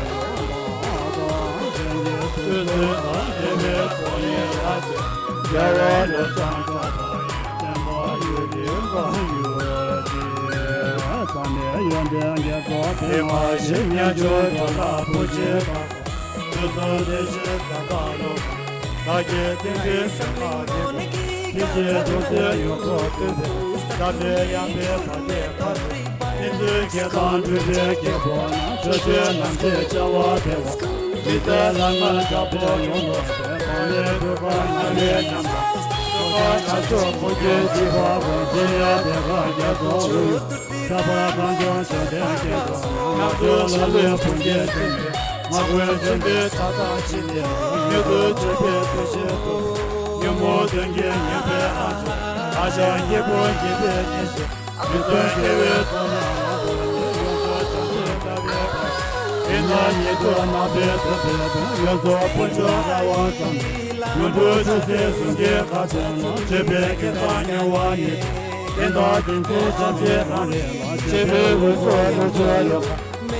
དང་། གཞན་གྱི་ཚུལ་ཁྲིམས་དང་། བདེ་བའི་ཚོགས་གཉིས་ལ་བརྟེན། རྒྱལ་བ་ལས་བྱང་ཆུབ་ཏུ་ཡི། བསྟན་པ་ཡུན་རིང་འབར་གྱུར་ཅིག་བསམ་པའི་ཡོན་ཏན་རྒྱ་མཚོ་དེ་མ་ཞིག་ཉན་ཐོས་འགྲོ་ལ་བུ་ཆེན་དང་། དུས་གསུམ་བདེ་གཤེགས་ཟབ་དང་རླུང་དང་། བདག་གིས་ཏིང་འཛིན་སེམས་ལ་གནས་པའི། ཐེག་ཆེན་རྫོགས་སའི་ཡུལ་དུ་སྟོན་པའི། ཟབ་པའི་དབྱངས་པའི་ཟབ་གཏེར་ཕ་རོལ་ཏུ། ཏིང་འཛིན་བསྐྱེད་དང་སྒྲུབ་པའི་དཀྱིལ་འཁོར་ན། ཆོས་སྤྱོད་རྣམ་འབྱེད་བྱ་བ་འཕེལ་བ། མི་ཟད་ལྷ་སྔགས་འཆང་པོ་ཡོངས་བསྐོར་བའི། འཕགས་མའི་སྤྲུལ་པ་ཉམས་པའི་ཉམས་དང་། སྟོན་ཀ་ཉ་ཆོས་ཕུང་ཁྱོད་འཇིགས་པ་ཀུན། གཞན་ཡང་དེ་ཁ་རྒྱ་མཚོ་དབུས། ཁྱབ་པ་གངས་ལྗོངས་བཅོམ་ལྡན་གྱི་ངང་། ལྔ་བཅུ་ལ་ལུས་ཕུང་བརྒྱུད་བསྟན་པའི། ངག་ཀུན་ཆོས་འདི་མཐའ་དག་ཕྱིན་ཏེ། མྱུར་དུ་ཆོས་འཕེལ་ཐུགས་རྗེ་སྩོལ། ཉོན་མོངས་གདོན་བགེགས་ངན་པའི་དབང་ཕྱུག་ལག་ཆགས་སྐྱེས་བུ་ངན་པའི་གཉེན་བཤེས། མི་བརྫུན་དགེ་བའི་ཚོགས་རྣམས་ལ། ཡོངས་སུ་བྱང་ཆུབ་ལྟ་བའི་བར། དེ་ན་ཉིད་དུ་རྣམ་པར་ཐར་པའི་དོན། ཡོངས་རྫོགས་དཀོན་མཆོག་ར་བ་ཙམ། ཡོངས་གྲུབ་ཆོས་སྲིད་ཟུང་གི་ཁ་ཚོན་ལ། སྤྱོད་པའི་དགེ་རྩ་ཉེ་བ་ཉིད། དེ་དག་ཏིང་འཛིན་བྱམས་བརྩེ་རང་རིག་ལ། སྤྱོད་པའི་འོད་ཚོགས་ལྷུན་གྱིས་ཡོད།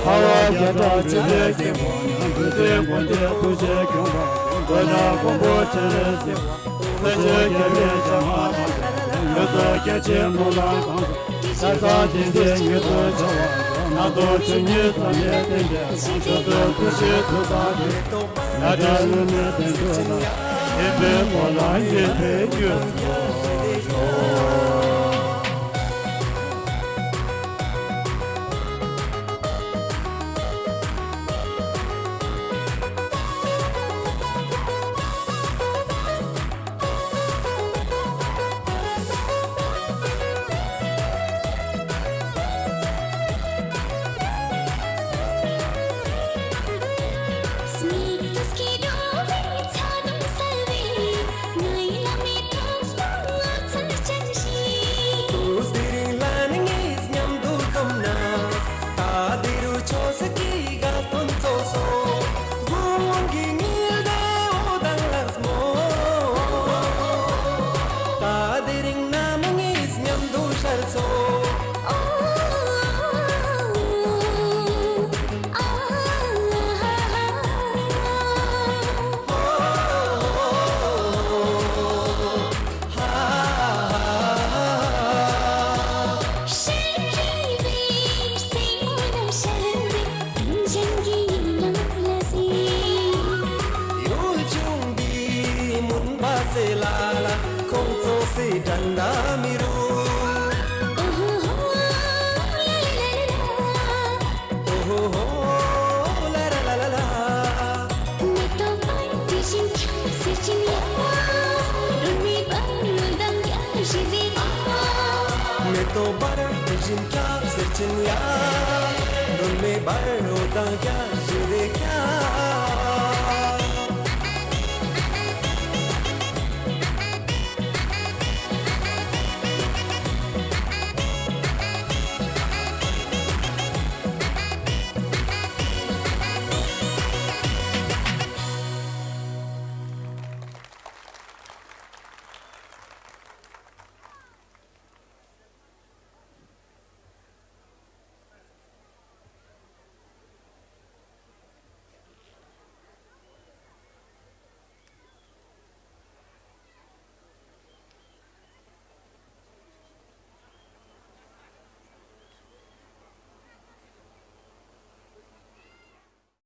ཁ་བ་བརྒྱ་ཕྲག་སྤྲུལ་པའི་དཀྱིལ་འཁོར་ན། འབྲུ་རྩེ་མགོན་དེ་ཐུགས་རྗེས་བསྐྱངས་པ་དང་། མགོན་ནག་མགོན་པོ་སྤྱན་རས་གཟིགས་དང་། སེང་ཆེན་རྒྱལ་བའི་ཞལ་སྔ་དང་། འོད་ཚོགས་རྒྱ་ཆེན་གླིང་ལ་གང་སོགས། ཤར་ཕྱོགས་ཏིང་འཛིན་ཉིད་དུ་འཆར་བ་དང་། སྣང་སྟོང་ཆོས་ཉིད་ཟབ་མོའི་རྟེན་འབྲེལ་དང་། ཆོས་སྐུ་ཐུགས་རྗེའི་ཐུགས་བསམ་དེ། ཡ་བྲལ་ལུས་མེད་བདེ་མཆོག་ལ། ཡེངས་པའི་འཁོར་ལ་ཡིད་བདེ་འགྱུར་ཤོག། མེ་ཏོག་འབར་དེ་བཞིན་འཁྱག་སེར་ཆེན་ཡ། སྒྲོན་མེ་འབར་འོད་དང་རྒྱ་ཞི་བདེ་ཁྱབ།